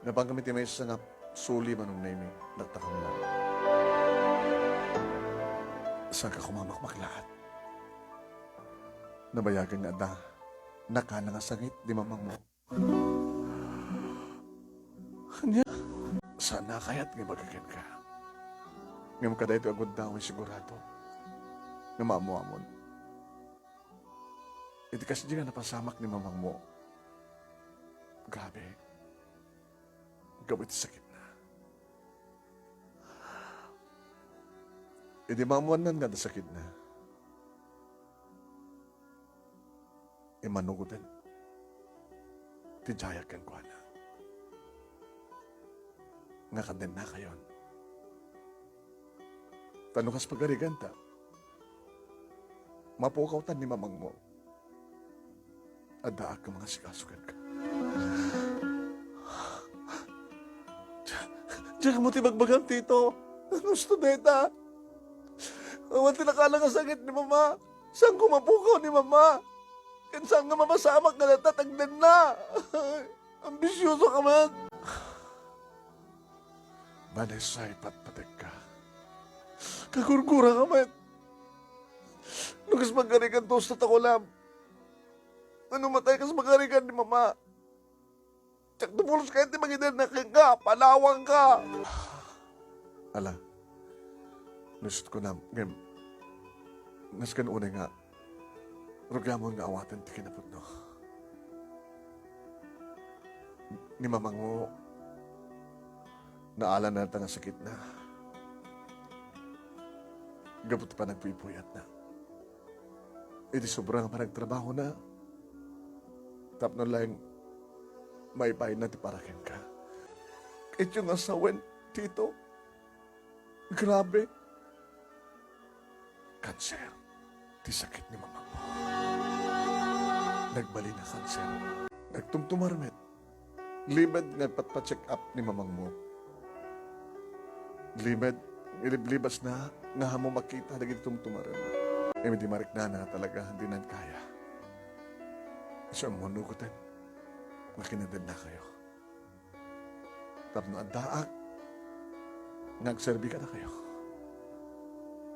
Napangkami ti maysa nga suli, Manong Nemi, daktakam lang. Saanka koma makmaklaat? Nabayagan nga adda nakana nga sangit ni mamangmo. Ania? Saan a kayat nga ibaga kenka. Ngem kadaytoy a gundaway sigurado nga maammoamon. Iti kasdi nga napasamak ni mamangmo, grabe, gapu iti sakitna. Idi maammoanna nga adda sakitna, immanugoten ti diayak kenkuana nga kandennakayon. Ta no kas pagariganta, mapukawtan ni mamangmo. Addaak nga mangasikaso kenka. Diak ammo ti bagbagam, Tito. Ano gusto deta? Awan ti nakana nga sangit ni Mama. Saanko mapukaw ni Mama? Ken saan nga mapasamak nga dayta ti agdenna? Ambisyoso ka met. Vanessa, ipatpatekka. Kagurgura ka met. No kas magarigan tosto ta kulam. Ano matay kas magarigan ni Mama? Diak ti pulos kayat ti mangidenna kenka, panawangka. Ala, no isut' kunam, ngem, nasken unay nga, rugiamon nga awaten ti kinapudno. Ni Mamangmo, naalan na ta nga sakitna. Gapu ti panagpuypuyatna. Iti sobra nga panagtrabahona, tapno laeng maipaayna ti para kenka. Kayatyo nga sawen, Tito. Grabe. Kanser ti sakit ni Mamangmo. Nagbalin a kanser. Nagtumtumar met. Limed nga agpatpa-check up ni Mamangmo. Limed, iliblibasna nga ammo makita dagiti tumtumaren. Ngem idi mariknana nga talaga, dina kaya. Isu a manugoten nga kinadennakayo. Tapno addaak nga agserbi kadakayo.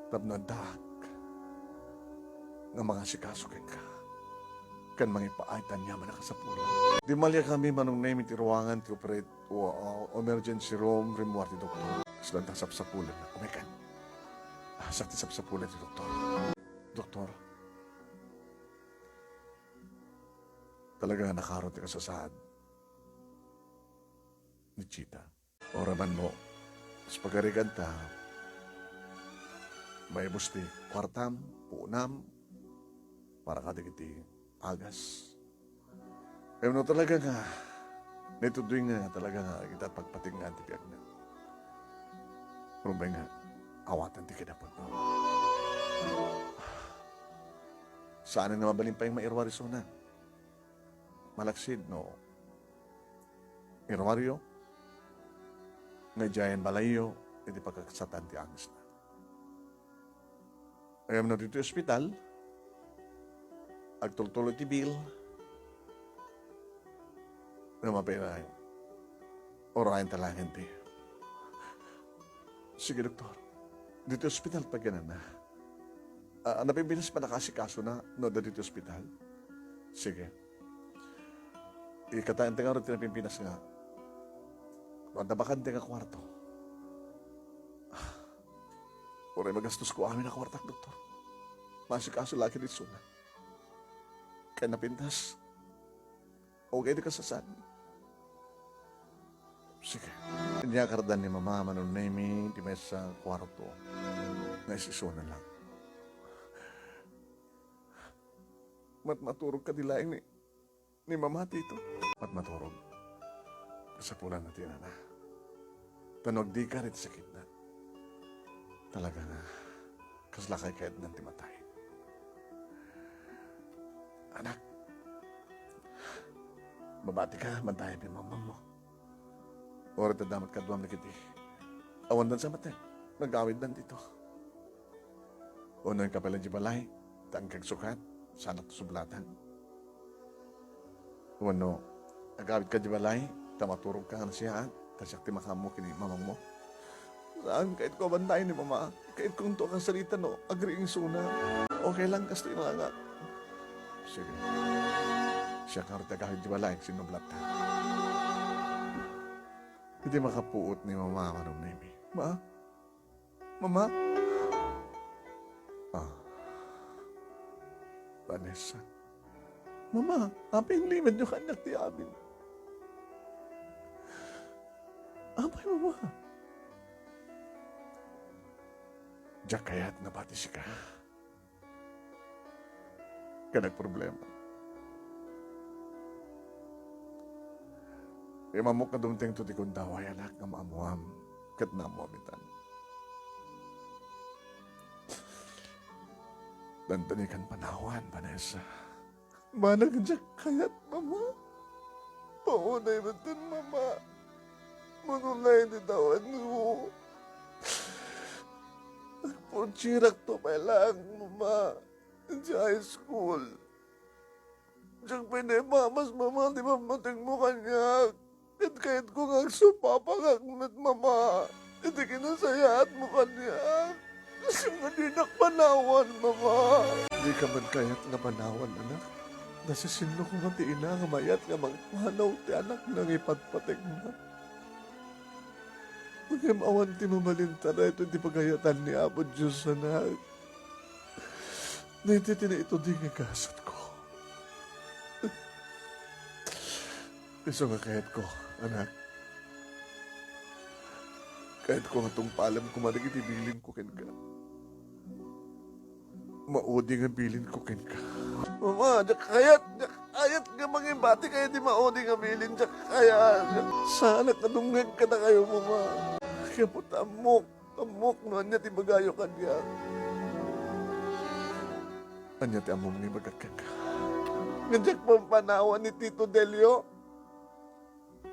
Tapno addaak nga mangasikaso kenka. ken mangipaay ti aniaman a kasapulan. Dimmalikami, Manong Nemy, iti ruangan ti operate o, o emergency room, rimmuar ti doktor. Kasla ta sapsapulanna. Umaykan. Asak ti sapsapulan ti doktor. Doktor, talaga nga nakaro ti kasasaad ni Chita. Uray man no, kas pagarigan ta, maibus ti kuartam, puonam, para kadagiti agas. Ngem no talaga nga, naitudloy nga talaga nga ita pagpatingngaan ti biagna. Rumbeng nga, awaten ti kinapudno. Saan nga mabalin pay nga mairuar isuna. Malaksid no iruaryo, nga idiayen balayyo iti pagkaksatan ti angesna. Ngem no ditoy ospital, agtultuloy ti bill, no mapinay, urayen ta laeng ti. Sige, doktor. Ditoy ospital pagyananna. Ah, napimpinas pa nakaasikaso na no adda ditoy ospital? Sige. Ikataen ta ngarud ti napimpinas nga no adda bakante nga kuarto. Uray magastosko amin a kuartak, doktor. Maasikaso la ket isuna. Ken napintas. Okay ti kasasaad. Sige. Inyakar da ni Mama, Manong Nemy, ti maysa a kuarto nga isisuna lang. Matmaturog kadi laeng ni, ni Mama, Tito? Matmaturog. Kasapulanna ti inana. Ta no agdikar iti sakitna, talaga nga kasla kayatna ti matay. Anak, mabatika, bantayan ti mamangmo. Uray ta adda met kaduam dagiti awan dansa met, nagawiddan dito. Uno, inkapela di balay, ta agkagsukat, saanak ti sublatan. Wenno, agawidka di balay, ta maturogka nga nasiaat, ta siak ti makaammo ken ni mamangmo. Saan, kayatko a bantayan ni Mama. Kayatkonto a kasarita no agriing isuna. Okay lang, kastoy nga nga. Sige. Siak ngarud ti agawid di balay, sinnublatta. Idi makapuot ni Mama, Manong Nemy. Ma? Mama? Ah. Vanessa. Mama, apay inlimedyo kaniak ti amin? Apay, Mama? Diak kayat nga pati sika. Ket agproblema. Imammok nga dumtengto ti gundaway, anak, nga maammoam ket naammoam itan. Dandanikan panawan, Vanessa. Manang diak kayat, Mama. Paunay metten, Mama. Manulay ti tawenko. Agpursirakto pay laeng, Mama. Idiay high school. Diak pay naipapas, Mama, ti pammatikmo kaniak. Ket kayatko nga agsupapakak met, Mama, iti kinasayaatmo kaniak. Isu nga dinak panawan, Mama. Dika met kayat nga panawan, anak. Nasisinno koma ti ina nga mayat nga mangpanaw ti anakna nga ipatpatikna. Ngem awan ti mabalinta daytoy ti pagayatan ni Apo Dios, anak. Daytoy ti naitudi nga gasatko. Isu nga kayatko, anak. Kayatko nga tungpalem koma dagiti bilinko kenka. Maudi nga bilinko kenka. Mama, diak kayat, diak kayat nga mangibatika iti maudi nga bilin, diak kayat. Saanak a dumngeg kadakayo, Mama. Gapu ta ammok, ammok no ania ti ibagayo kaniak. Ania ti ammom nga ibagak kenka? Nga diak pampanawan ni Tito Delio?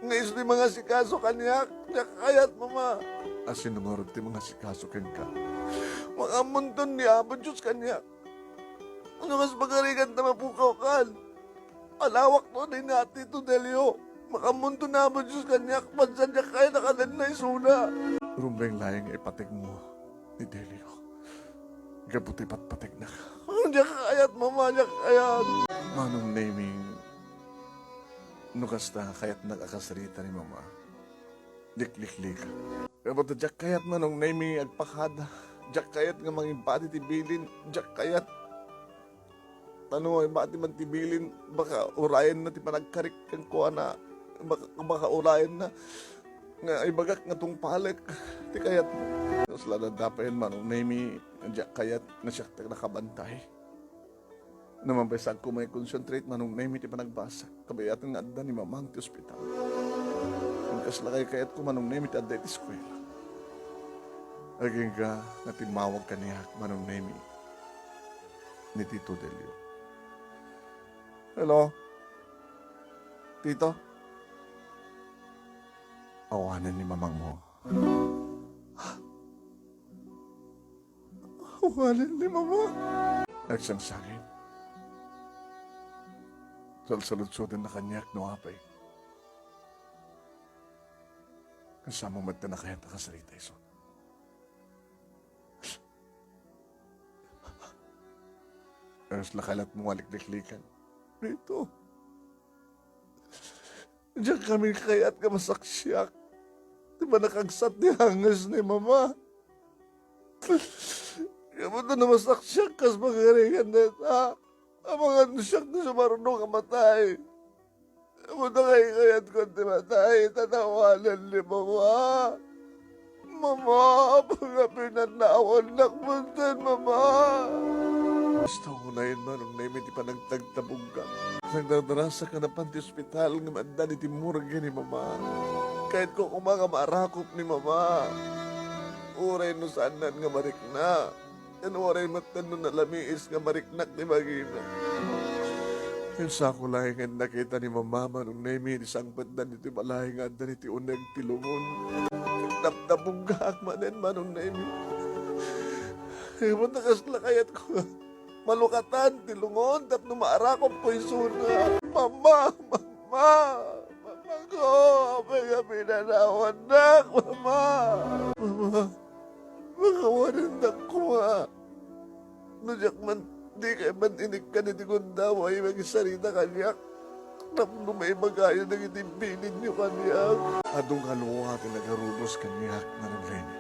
Nga isu ti mangasikaso kaniak, diak kayat, Mama. A sino ngarud ti mangasikaso kenka? Makaammonton ni Apo Dios kaniak. Ano kas pagarigan ta mapukawkan? Alawak no ni Tito Delio. Makaammonton ni Apo Dios kaniak, bansa diak kayat a kadenna isuna. Rumbeng laeng nga ipatikmo ni Delio. Gapu ti patpatiknak. Diak kayat, Mama, diak kayat. Manong Nemy, no kasta, kayatnak a kasarita ni Mama. Likliklik. Ngem ta diak kayat, Manong Nemy, agpakada. Diak kayat nga mangimbati ti bilin. Diak kayat. Ta no imbati man ti bilin, baka urayenna ti panagkarik kenkuana. Baka, baka urayenna nga ibagak nga tungpalek ti kayat. Kasla daddapayen, Manong Nemy, diak kayat nga siak ti nakabantay. Naman pay saanko nga i-concentrate, Manong Nemy, ti panagbasa. Kabayatan nga adda ni Mamang ti ospital. Ngem kasla kaykayatko, Manong Nemy, ti adda iti eskuela. Agingga nga timmawag kaniak, Manong Nemy, ni Tito Delio. Hello? Tito? Awanen ni Mamangmo. Awanen ni Mama. Nagsangsangit. Salsaludsodenna kaniak no apay. Kasano met ti nakayat a kasarita isu? Ayos la kalatmo nga likliklikan. Dito. Diak kami kayat nga masaksiak ti panakagsat ti hanges ni Mama. Ngem no masaksiak kas pagarigan dayta, amangan no siak ti sumarno nga matay. Ngem no kaykayatko ti matay, ta awanen ni Mama. Mama, pagapinannawannak manen, Mama. Basta unayen, Manong Nemy, ti panagtagtabugga. Nagdardarasa ka na pan ti ospital nga adda iti morgue ni Mama. Kayatko koma nga maarakop ni Mama. Uray no saanna nga marikna. Ken uray met no nalamiis nga mariknak ti bagina. Ken sako laeng nga nakita ni Mama, Manong Nemy, idi sangpetda iti balay nga adda iti uneg ti lungon. Nagtabtabuggaak manen, Manong Nemy. Ngem ta kasla kayatko nga malukatan ti lungon tapno maarakopko isuna. Mama! Mama! Mama ko! Pagapinanawannak, Mama! Mama! Makawanennak koma. No diak man, dikay man inikkan iti gundaway, magisarita kaniak. Tapno maibagayo dagiti bilinyo kaniak. Adu nga lua ti nagarudos kaniak, Manong Nemy.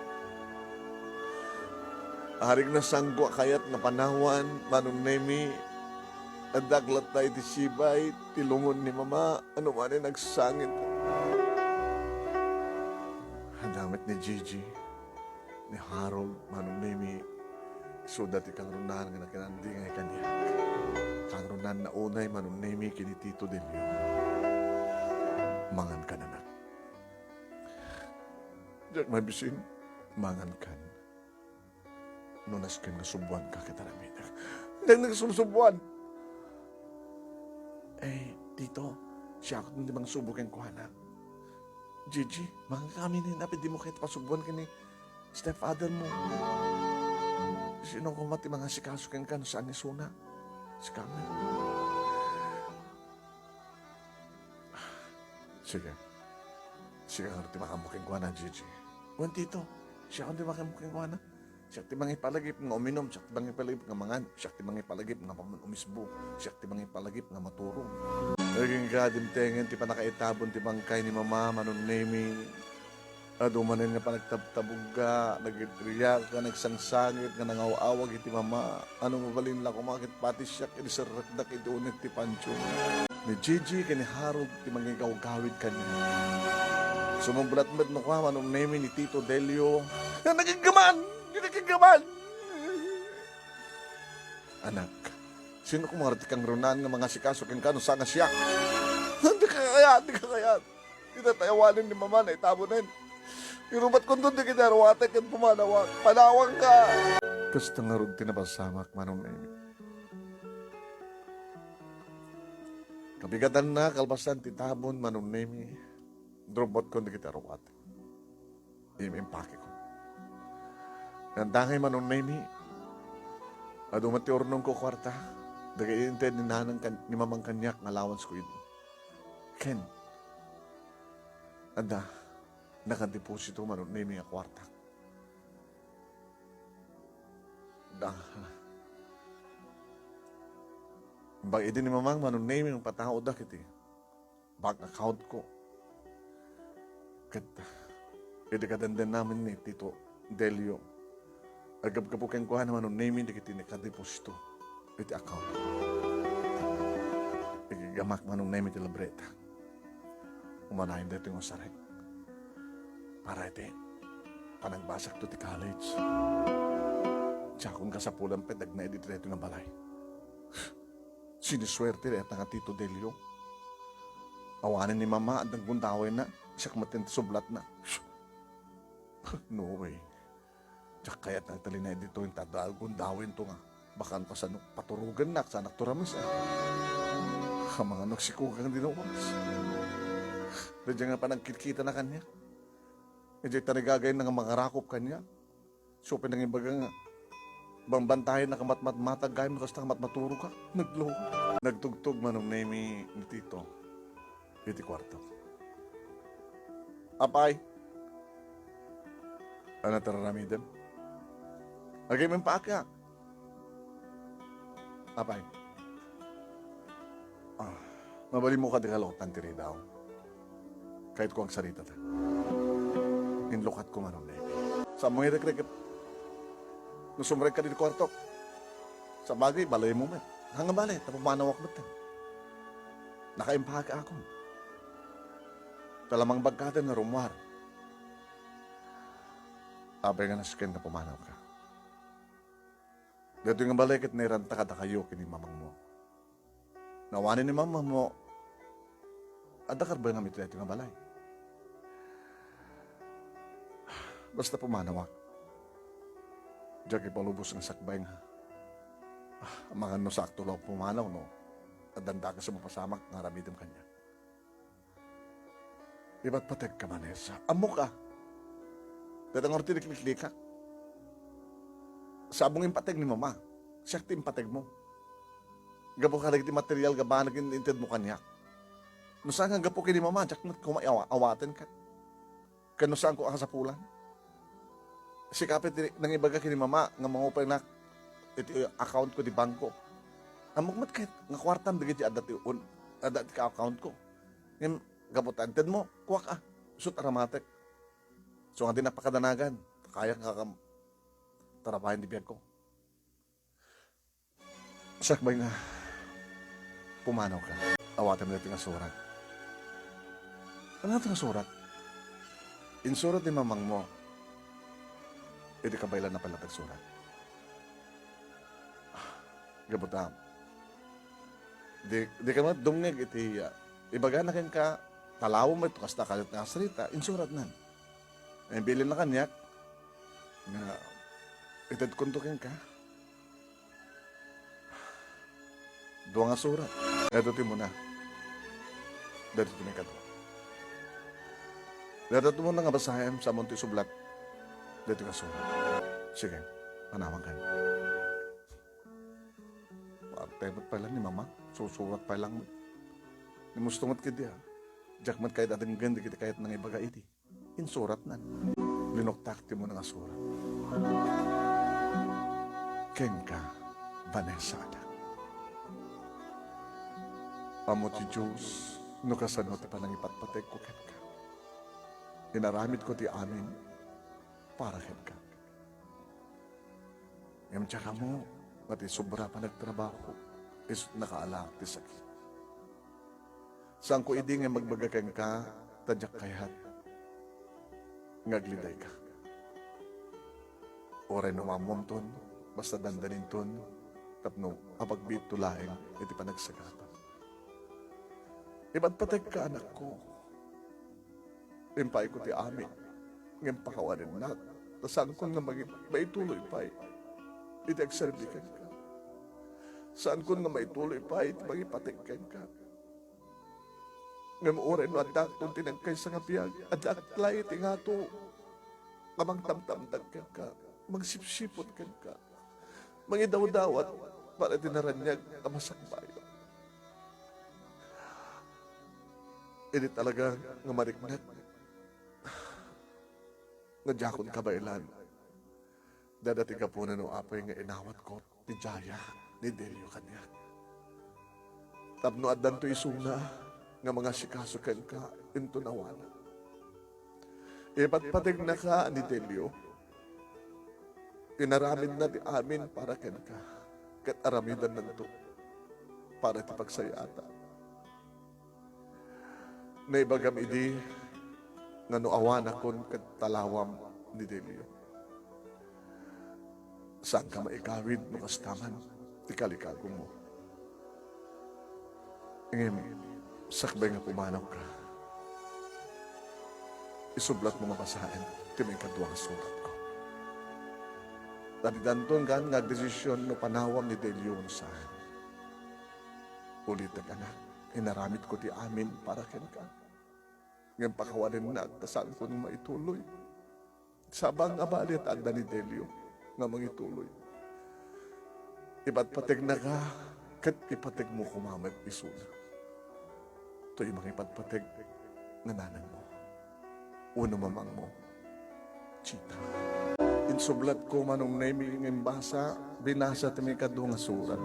Arik na sangko a kayat nga panawan, Manong Nemy, addak latta iti sibay ti lungon ni Mama, ano manen agsangit. Adda met ni Gigi, ni Harold, Manong Nemy, isuda ti kangrunaan nga nakinandingay kaniak. Kangrunaan na unay, Manong Nemy, ken ni Tito Delio. Mangan kan, anak. Diak mabisin, mangan kan. No nasken nga suboanka ket aramidek. Diak nagsubsuboan. Eh, Tito, siakon ti mangsubo kenkuana. Gigi, mangan kami ni, napay dimo kayat pasuboan ken ni stepfather mo. Sino koma ti mangasikaso kenka no saan isuna? Sika met. Sige. Sika ngarud ti makaammo kenkuana, Gigi. Wen, Tito, siakon ti makaammo kenkuana. Siak ti mangipalagip nga uminum, siak ti mangipalagip nga mangan, siak ti mangipalagip nga man-umisbo, siak ti mangipalagip nga maturog. Agingga dimtengen ti pannakaitabon ti bangkay ni Mama, Manong Nemy. Adu manen nga panagtabtabugga, nagriak, nga nagsangsangit, nga nangaw-awag iti Mama. Ano mabalin la koma ket pati siak idi serrekdak iti uneg ti pantiyo. Ni Gigi ken ni Harold ti mangigawgawid kaniak. Sumublat met no kua, Manong Nemy, ni Tito Delio. Nga nagiggaman! Nga nagiggaman! Anak, sino koma ti kangrunaan nga mangasikaso kenka no saan nga siak? Dika kayat, dika kayat. Ita ta awanen ni Mama, naitabonen. Irubatkonto dagiti aruatek ken pumanawak. Panawangka! Kasta ngarud ti napasamak, Manong Nemy. Kabigatanna, kalpasan ti tabon, Manong Nemy, irubatkon dagiti aruatek. Im-impakekon. Ngem dangay, Manong Nemy, adu met ti urnongko a kuarta. Dagiti inted ni nanang kan-, ni Mamang kaniak nga alawansko idi. Ken adda nakadeposito, Manong Nemy, a kuarta. Da. Imbag idi ni Mamang Manong Nemi nga pataodak iti bank account ko. Ket idi kadenden namin ni Tito Delio, agabgabo kenkuana Manong Nemi dagiti nakadeposito iti account. Igigamak Manong Nemi ti libreta. Umanayon daytoy nga usarek para iti panagbasakto ti college. Diakon kasapulan pay dagnaed iti daytoy nga balay. Sinisuerte dayta nga Tito Delio. Awanen ni Mama, adda gundawayna, siak met ti sublatna. No way. Diak kayat nga agtalinaed ditoy, ta adda gundawayto nga bakan kasano paturogennak, saanak to rames, a. Amangan no agsikugang dinuwas. Daydiay nga panagkitkitana kaniak. Idiay tarigagayna nga mangarakop kaniak. Isu pay nangibaga nga bambantayennak a matmatmatag gayam no kasta nga matmaturoka. Naglo. Nagtugtog Manong Nemi ni Tito iti kuarto. Apay, ania ti ar-aramidem? Agim impaakak. Apay. Ah, mabalinmo kadi nga luotan ti ridaw? Kayatko agsaritata. Inlukatko Manong Nemi. Saan mo nga irekrek no sumrekka iti kuartok? Sabagay, balaymo met. Haan nga bale, ta pumanawak met. Nakaimpaakakon. Ta la mangbagkaten nga rummuar. Apay nga nasken ta pumanawka. Daytoy nga balay ket nairanta kadakayo ken ni mamangmo. No awanen ni mamangmo, adda karbengam iti daytoy nga balay. Basta pumanawak. Diak ipalubos nga sakbay nga, ah, amangan no saakto la pumanaw no addan dakes a mapasamak nga aramidem kaniak. Ipatpategka, Vanessa. Ammok a. Dayta ngarud ti likliklikak. Sabong impateg ni Mama. Siak ti impategmo. Gapu kadagiti material nga banag in-, intedmo kaniak. No saan nga gapu ken ni Mama, diak met koma awa-, awaten ket. Ken no saanko a kasapulan. Sika pay ti nangibaga ken ni Mama nga mangupaynak iti account ko ti bangko. Ammok met ket nga kuartam dagiti adda ti un-, adda ti account ko. Ngem gapu ta intedmo, kuak a, isut' aramatek. Isu nga dinak pakadanagan, kayak nga kam-, tarabayan ti biagko. Sakbay nga pumanawka, awatem daytoy nga surat. Ania daytoy nga surat? Insurat ni mamangmo iti kabaelanna pay latta nga surat. Gapu ta, di, dika met dumngeg iti, ah, ibagana kenka, talawem met kasta kalit nga asrita, insuratnan. Imbilinna kaniak nga itedkonto kenka. Dua nga surat. Daytoy ti umuna. Daytoy ti maikadua. Daytoy ti umuna nga basaem, sa ammom ti sublat. Daytoy nga surat. Sige, panawankan. Maarte met pay lang ni Mama. Susurat pay lang met. Ni musto met ketdi, a. Diak met kayat a denggen dagiti kayat nga ibaga iti. Insuratnan. Linuktak ti umuna nga surat. Kenka, Vanessa, anak. Ammo ti Dios no kasano ti panangipatpategko kenka. Inaramidko ti amin para kenka. Ngem diak ammo nga ti sobra panagtrabaho, isu nakaalaak ti sakit. Saanko idi nga magbaga kenka, ta diak kayat nga agledayka. Uray no maammomton, basta dandaninton, tapno apagbiitto laeng iti panagsagaba. Ipatpategka, anakko. Impayko ti amin, ngem pakawanennak, ta saankon nga magi-, maituloy pay iti agserbi kenka. Saankon nga maituloy pay iti mangipateg kenka. Ngem uray no addakton ti nagkaysa nga biag, addaak laeng iti ngato nga mangtamtamdag kenka, mangsipsiput kenka. Mangidawdawat para iti naraniag a masakbayo. Idi talaga nga mariknak nga diakon kabaelan, dayta ti gapuna no apay nga inawatko ti Jaya ni Delio kaniak. Tapno addanto isuna nga mangasikaso kenka inton awanak. Ipatpategnaka ni Delio. Inaramidna ti amin para kenka, ket aramidennanto para ti pagsayaat. Naibagam idi nga no awanakon ket talawam ni Delio, saanka maikawid no kasta man ti kalikagumo. Ngem sakbay nga pumanawka, isublatmo nga basaen ti maikadua nga suratko. Ta didanton gaan nga agdesision no panawam ni Delio wenno saan. Ulitek, anak, inaramidko ti amin para kenka. Ngem pakawanennak ta saanko nga maituloy. Sabang a bali ta adda ni Delio nga mangituloy. Ipatpategnaka ket ipategmo koma met isuna. Toy mangipatpateg nga nanangmo wenno mamangmo. Chita. Insublatko, Manong Nemi, nga imbasa, binasa ti maikadua nga surat.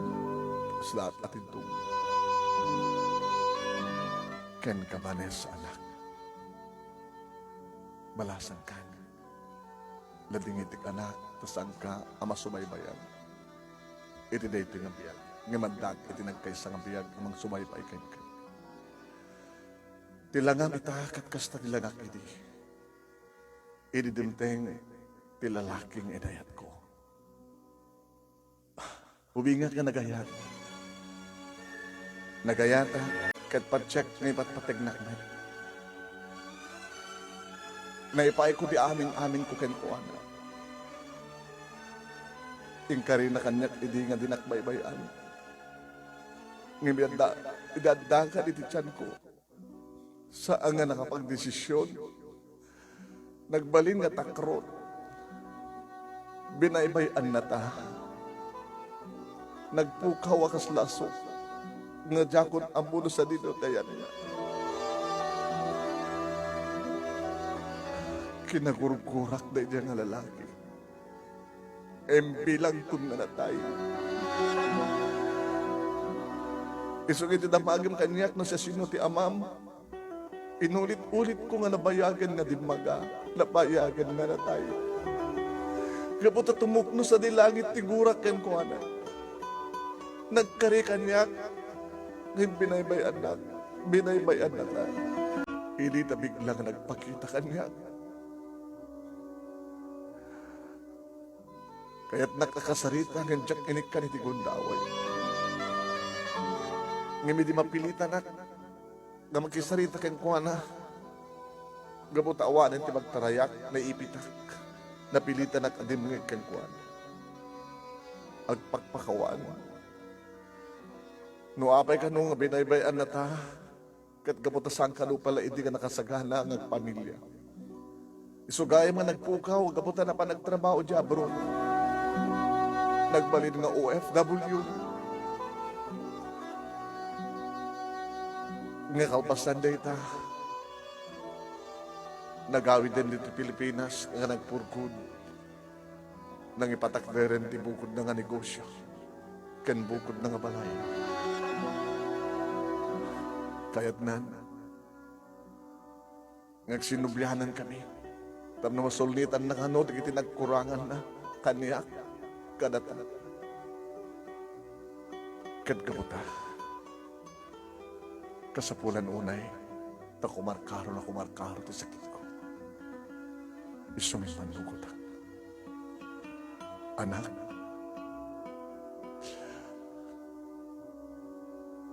Saan a tindog. Kenka, Vanessa, anak. Balasangkan. Ladingitek, anak, ta saanka a masubaybayan iti daytoy nga biag. Ngem addak iti nagkaysa nga biag a mangsubaybay kenka. Ti langam ita ket kasta ti langak idi. Idi dimteng ti lalaki nga inayatko. Ubingak nga nagayat. Nagayatak ket patiek nga ipatpategnak met. Naipaayko ti amin-aminko kenkuana. Inkarina kaniak idi nga dinak baybay-an. Ngem adda, idi addakan iti tianko, saan nga nakapagdesision. Nagbalin nga takrot. Binaybay-annata. Nagpukaw a kas lasok nga diakon ammo no sadino ti ayanna. Kinagurgurak daydiay nga lalaki. Imbilangkon nga natay. Isuna iti damagem kaniak no siasino ti amam, inulit-ulitko nga nabayagen nga dimmaga, nabayagen nga natay. Gapu ta tumukno sadi langit ti gurak kenkuana. Nagkari kaniak, ngem binaybay-annak, binaybay-annata. Idi ta bigla nga nagpakita kaniak. Kayatnak a kasarita ngem diak inikkan iti gundaway. Ngem idi mapilitanak nga makisarita kenkuana, gapu ta awanen ti magtarayak, naipitak. Napilitanak a dimngeg kenkuana. Agpakpakawan. No apay kano nga binaybay-annata, ket gapu ta saan kano pay la idi nga nakasagana nga agpamilia. Isu gayam nga nagpukaw gapu ta napan nagtrabaho idiay abroad. Nagbalin nga O F W. Nga kalpasan dayta, nagawiden ditoy Pilipinas nga nagpurgod. Nangipatakderen ti bukodna nga negosio ken bukodna nga balay. Kayatnan nga agsinnublianan kami tapno masulnitanna kano dagiti nagkuranganna kaniak kadata. Ket gapu ta, kasapulan unay ta kumarkaro na kumarkaro ti sakitko. Isu met mannugotak. Anak,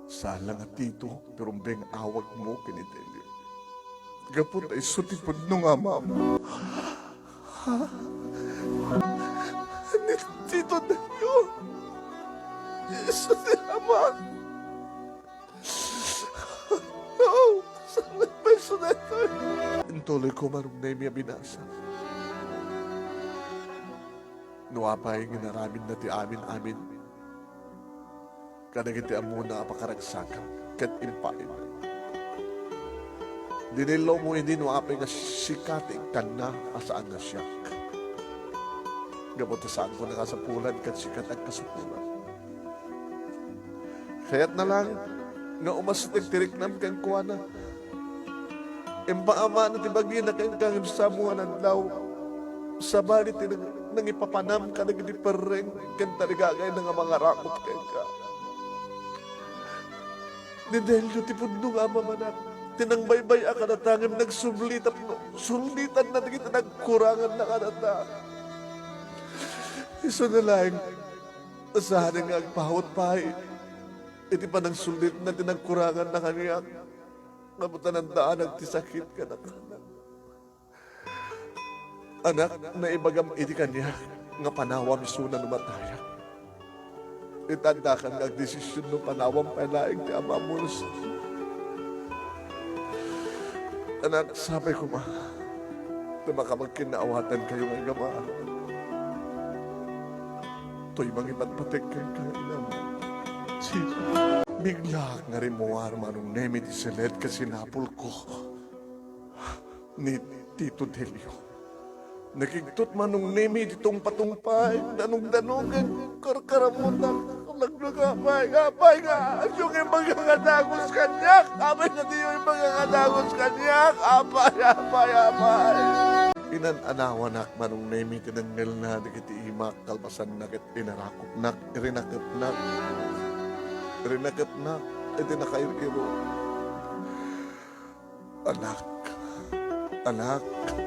saan la nga Tito ti rumbeng awagmo ken ni Delio. Gapu ta isu ti pudno nga amam. Ha? Ni Tito Delio? Isu ti ama. No! Saan nga personal? Intuloyko, Manong Nemi, a binasa. No apay nga inaramidna ti amin-amin kadagiti ammona a pakaragsakan ket impaayna. Dinellomo idi no apay nga sika ti ikkanna a saan nga siak. Gapu ta saanko nakasapulan ket sika ti agkasapulan. Kayatna lang nga umastek ti riknam kenkuana. Impaamana ti bagina kenka ngem sa ammok nga aldaw, sabali ti nang-, nangipapanam kadagiti perreng ken tarigagayna nga mangarakop kenka. Ni Delio ti pudno nga amam, anak. Ti nangbaybay-ak kadata ngem nagsublitan, sublitanna dagiti nagkuranganna kadata. Isuna laeng, saanen nga agpahawot pay iti panangsublitna ti nagkuranganna kaniak, ngem ta nandaanag ti sakit kadakami. Anak, naibagam idi kaniak nga panawam isuna no matayak. Ita addakan nga agdesision no panawam pay laeng ti amam wenno saan. Anak, sapay koma ta makapagkinnaawatan kayo nga agama. Toy mangipatpatek kenka nga inam. Si-, biglaak nga rimmuar, Manong Nemi, ti siled ken sinapulko ni Tito Delio. Nakigtot Manong Nemi iti tungpatungpay, danugdanugen, karkaramutan, nagdagapay, apay nga, adyo nga ibaga nga dagus kaniak, apay nga diyo ibaga nga dagus kaniak, apay, apay, apay. Inan-anawanak Manong Nemi ti nangngelna dagiti imak, kalpasanna ket inarakopnak, rinakepnak, rinakepnak iti nakair-iro. Anak, anak,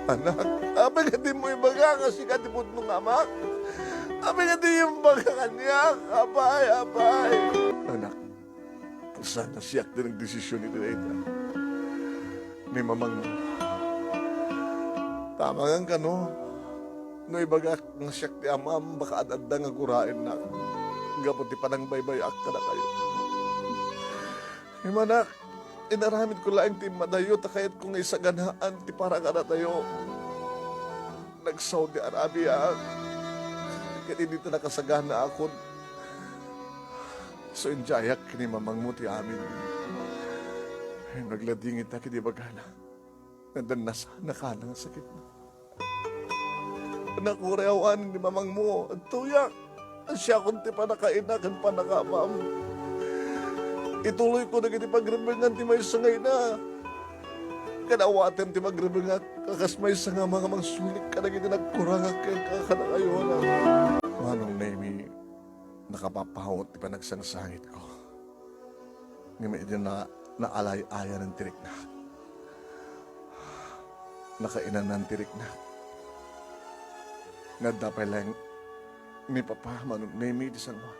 anak, apay nga dimo ibaga nga sika ti pudno nga amak? Apay nga dimo ibaga kaniak? Apay, apay. Anak, saan a siak ti nagdesision iti dayta? Ni mamangmo. Tamangan kano? No ibagak nga siak ti amam, baka ad-adda nga guraennak gapu ti panangbaybay-ak kadakayo. Ngem anak, inaramidko laeng ti immadayo ta kayatko nga isaganaan ti para kadatayo. Nag-Saudi Arabia, ket idi ta nakasaganaakon, isu indiayak ken ni mamangmo ti amin. Nagladingit ta ket ibagana nga adda nasaan a kana nga sakitna. Nakurewan ni mamangmo, adtoyak. Siakon ti pannakaina ken pannakaamam. Ituloyko dagiti pagrebengan ti maysa nga ina. Ken awatem ti pagrebengak a kas maysa nga ama nga mangsulik kadagiti nagkurangak kenka kadakayo, anak. Manong Nemi, nakapapawot ti panagsangsangitko. Ngem idi na-, naalay-ayanen ti riknak, nakainanan ti riknak. Nga adda pay laeng ni Papa, Manong Nemi, ti San Juan.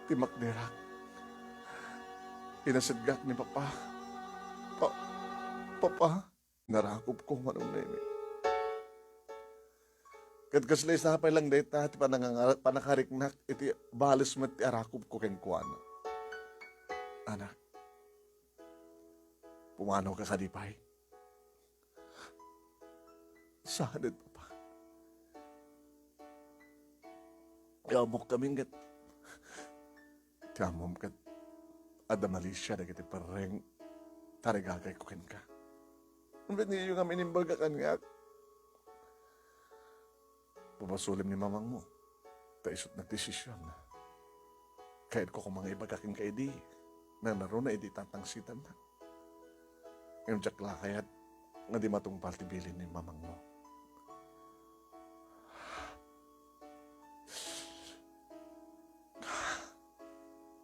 Ti makderak. Inasidgak ni Papa. Pa-, Papa. Narakopko, Manong Nemi. Ket kasla isapay lang dayta ti pananganga-, panakariknak iti bales met ti arakopko kenkuana. Anak, pumanoka kadi pay? Saanen, Papa. Iamok kami ket ti ammom ket adda malisia dagiti perreng tarigagayko kenka. Wen diyo ngamin imbaga kaniak? Pabasolem ni mamangmo, ta isut' nagdesisionna. Kayatko koma nga ibaga kenka idi nangngaruna idi tatangsitanna. Ngem diak la kayat nga di matungpal ti bilin ni mamangmo.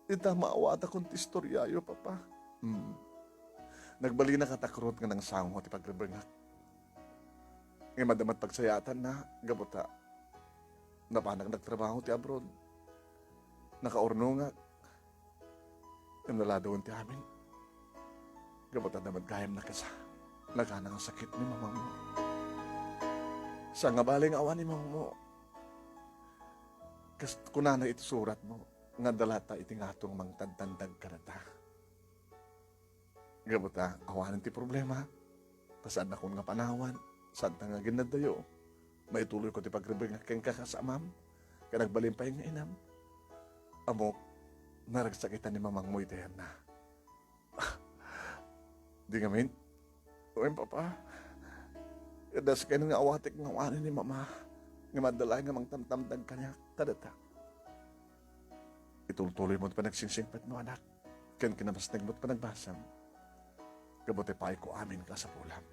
Ita, maawatakon ti istoriayo, Papa. Hmm. Nagbalinaka ta krut nga nangsango ti pagrebengak. Ngem adda met pagsayaatanna, gapu ta napanak nagtrabaho ti abroad. Nakaurnongak. Ngem naladawen ti amin. Gapu ta adda met gayam nakasa. Nagana nga sakit ni mamangmo. Saan nga bale nga awan ni mamangmo. Kas kunana iti suratmo, nga adda latta iti ngato nga mangtandtandag kadata. Gapu ta awanen ti problema, ta saannakon nga panawan, saanta nga aginnaddayo. Maituloyko ti pagrebengak kenka kas amam, ken agbalin pay nga inam. Ammok, naragsakitan ni mamangmo iti ayanna. Di ngamin? Wen, Papa. Adda sakit nga awatek nga awanen ni Mama. Ngem adda laeng nga mangtamtamdag kaniak kadata. Itultuloy mo ti panagsingsingsingpetmo, anak, ken kinabasneg mo ti panagbasam. Gapu ta ipayko amin a kasapulam.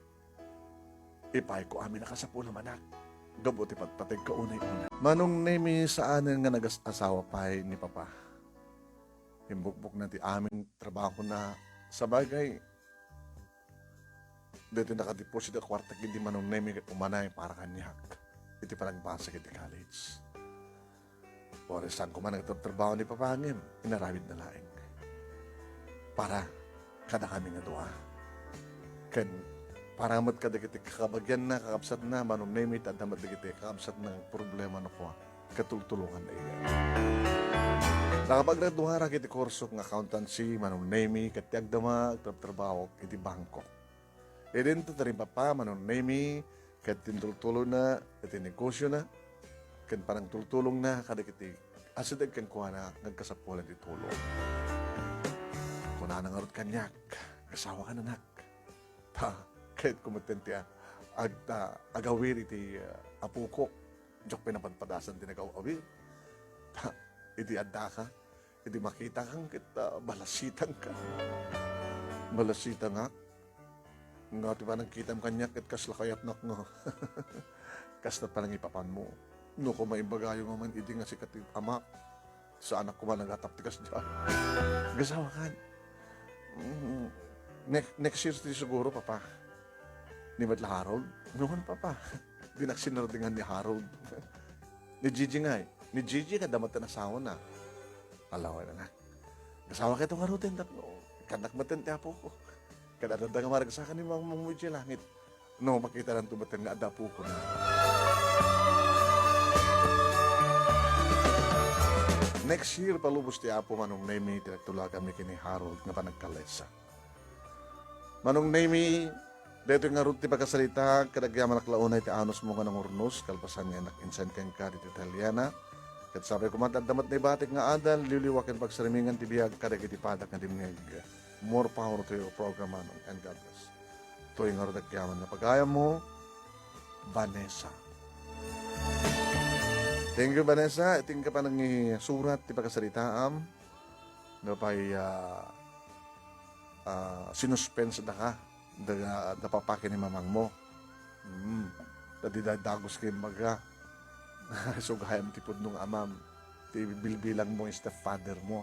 Ipayko amin a kasapulam, anak. Gapu ti patpategka unay-una. Manong Nemi, saanen nga nagas-asawa pay ni Papa. Imbukbokna ti amin trabahona. Sabagay, daytoy nakadeposit a kuarta ken ni Manong Nemi ket umanay para kaniak iti panagbasa iti college. Oras saan koma nga agtrabaho ni Papa ngem inaramidna laeng para kadakami nga dua. Ken para met kadagiti kakabagianna, kakabsatna, Manong Nemi, ta adda met dagiti kakabsatna nga problema no kua, katultulonganna idiay. Nakapaggraduarak iti kurso nga accountancy, Manong Nemi, ket ti agdama, agtrabtrabahok iti bangko. Idinto ti rimpappa, Manong Nemi, ket tintultulongna iti negosiona, ken panangtultulongna kadagiti asideg kenkuana nga agkasapulan ti tulong. Kunana ngarud kaniak, "Agasawakan, anak. Ta, kayatko metten ti a-, ag-, ta, agawir iti, ah, apoko. Diak pay napadpadasan ti nagaw-awir. Ta, idi addaka, idi makitak ket, ah, balasitangka." Balasitangak. Nga ti panagkitam kaniak ket kasla kayatnak nga. Kasta panangipapanmo. No koma imbagayo nga man idi nga sika ti amak, saanak koma nagatap ti kasdiay. Agasawakan. Mm, next, next year ti siguro, Papa. Ni met la Harold? Nuan, Papa. Dinak sinardingan ni Harold. Ni Gigi ngay. Ni Gigi, kada met ti asawana. Alawan, anak. Agasawa kayto ngaruden tapno ikkannak metten ti apoko. Ket adda nga maragsakan ni Mangmong idiay langit. No, makitananto metten nga adda apokon. Next year, palubos ti Apo, Manong Nemi, ti nagtulaganmi ken ni Harold nga panagkalessa. Manong Nemi, daytoy ngarud ti pakasaritaak, ket agyamanak la unay ti anusmo nga nangurnos, kalpasan nga innak insan kenka ditoy Italiana. Ket sapay koma ti adda met naibatik nga adal, liwliwa ken pagsarimingan ti biag kadagiti padak nga dimngeg. More power to your program, Manong, and God bless. Toy ngarud agyaman nga pagayammo, Vanessa. Thank you, Vanessa. Iti inka panangisurat ti pakasaritaam. No pay, ah, ah, sinuspense daka, da, da papa ken ni mamangmo. Mm. Ta di dagus ken imbaga, isu gayam ti pudno nga amam, ti bilbilangmo nga stepfathermo,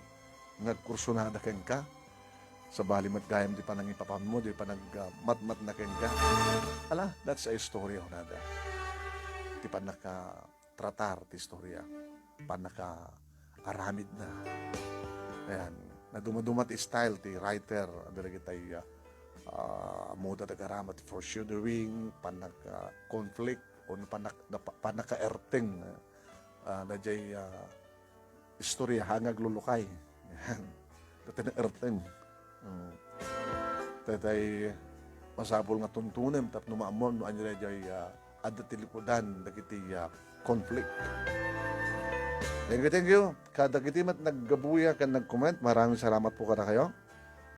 nga agkursunada kenka. Sabali met gayam ti panangipapanmo, ti panag-, ah, matmatna kenka. Ala, that's a istorya, kunada. Ti pannaka-, tratar ti istorya, pannakaaramidna. Ayan, nadumaduma ti style ti writer, adda dagitay, ah, ah, ammoda ti agarama ti foreshadowing, pannaka-conflict, o pannak-, napa-, pannakaerteng, ah, daydiay, ah, istorya nga aglulukay. Ayan. Daytoy naerteng. Mm. Daytoy masapul nga tuntunem tapno maammoam no ania daydiay, ah, adda ti likudan dagiti, ah, conflict. Thank you, thank you. Kadagiti met naggabuya ken nag-comment, maraming salamat po kadakayo.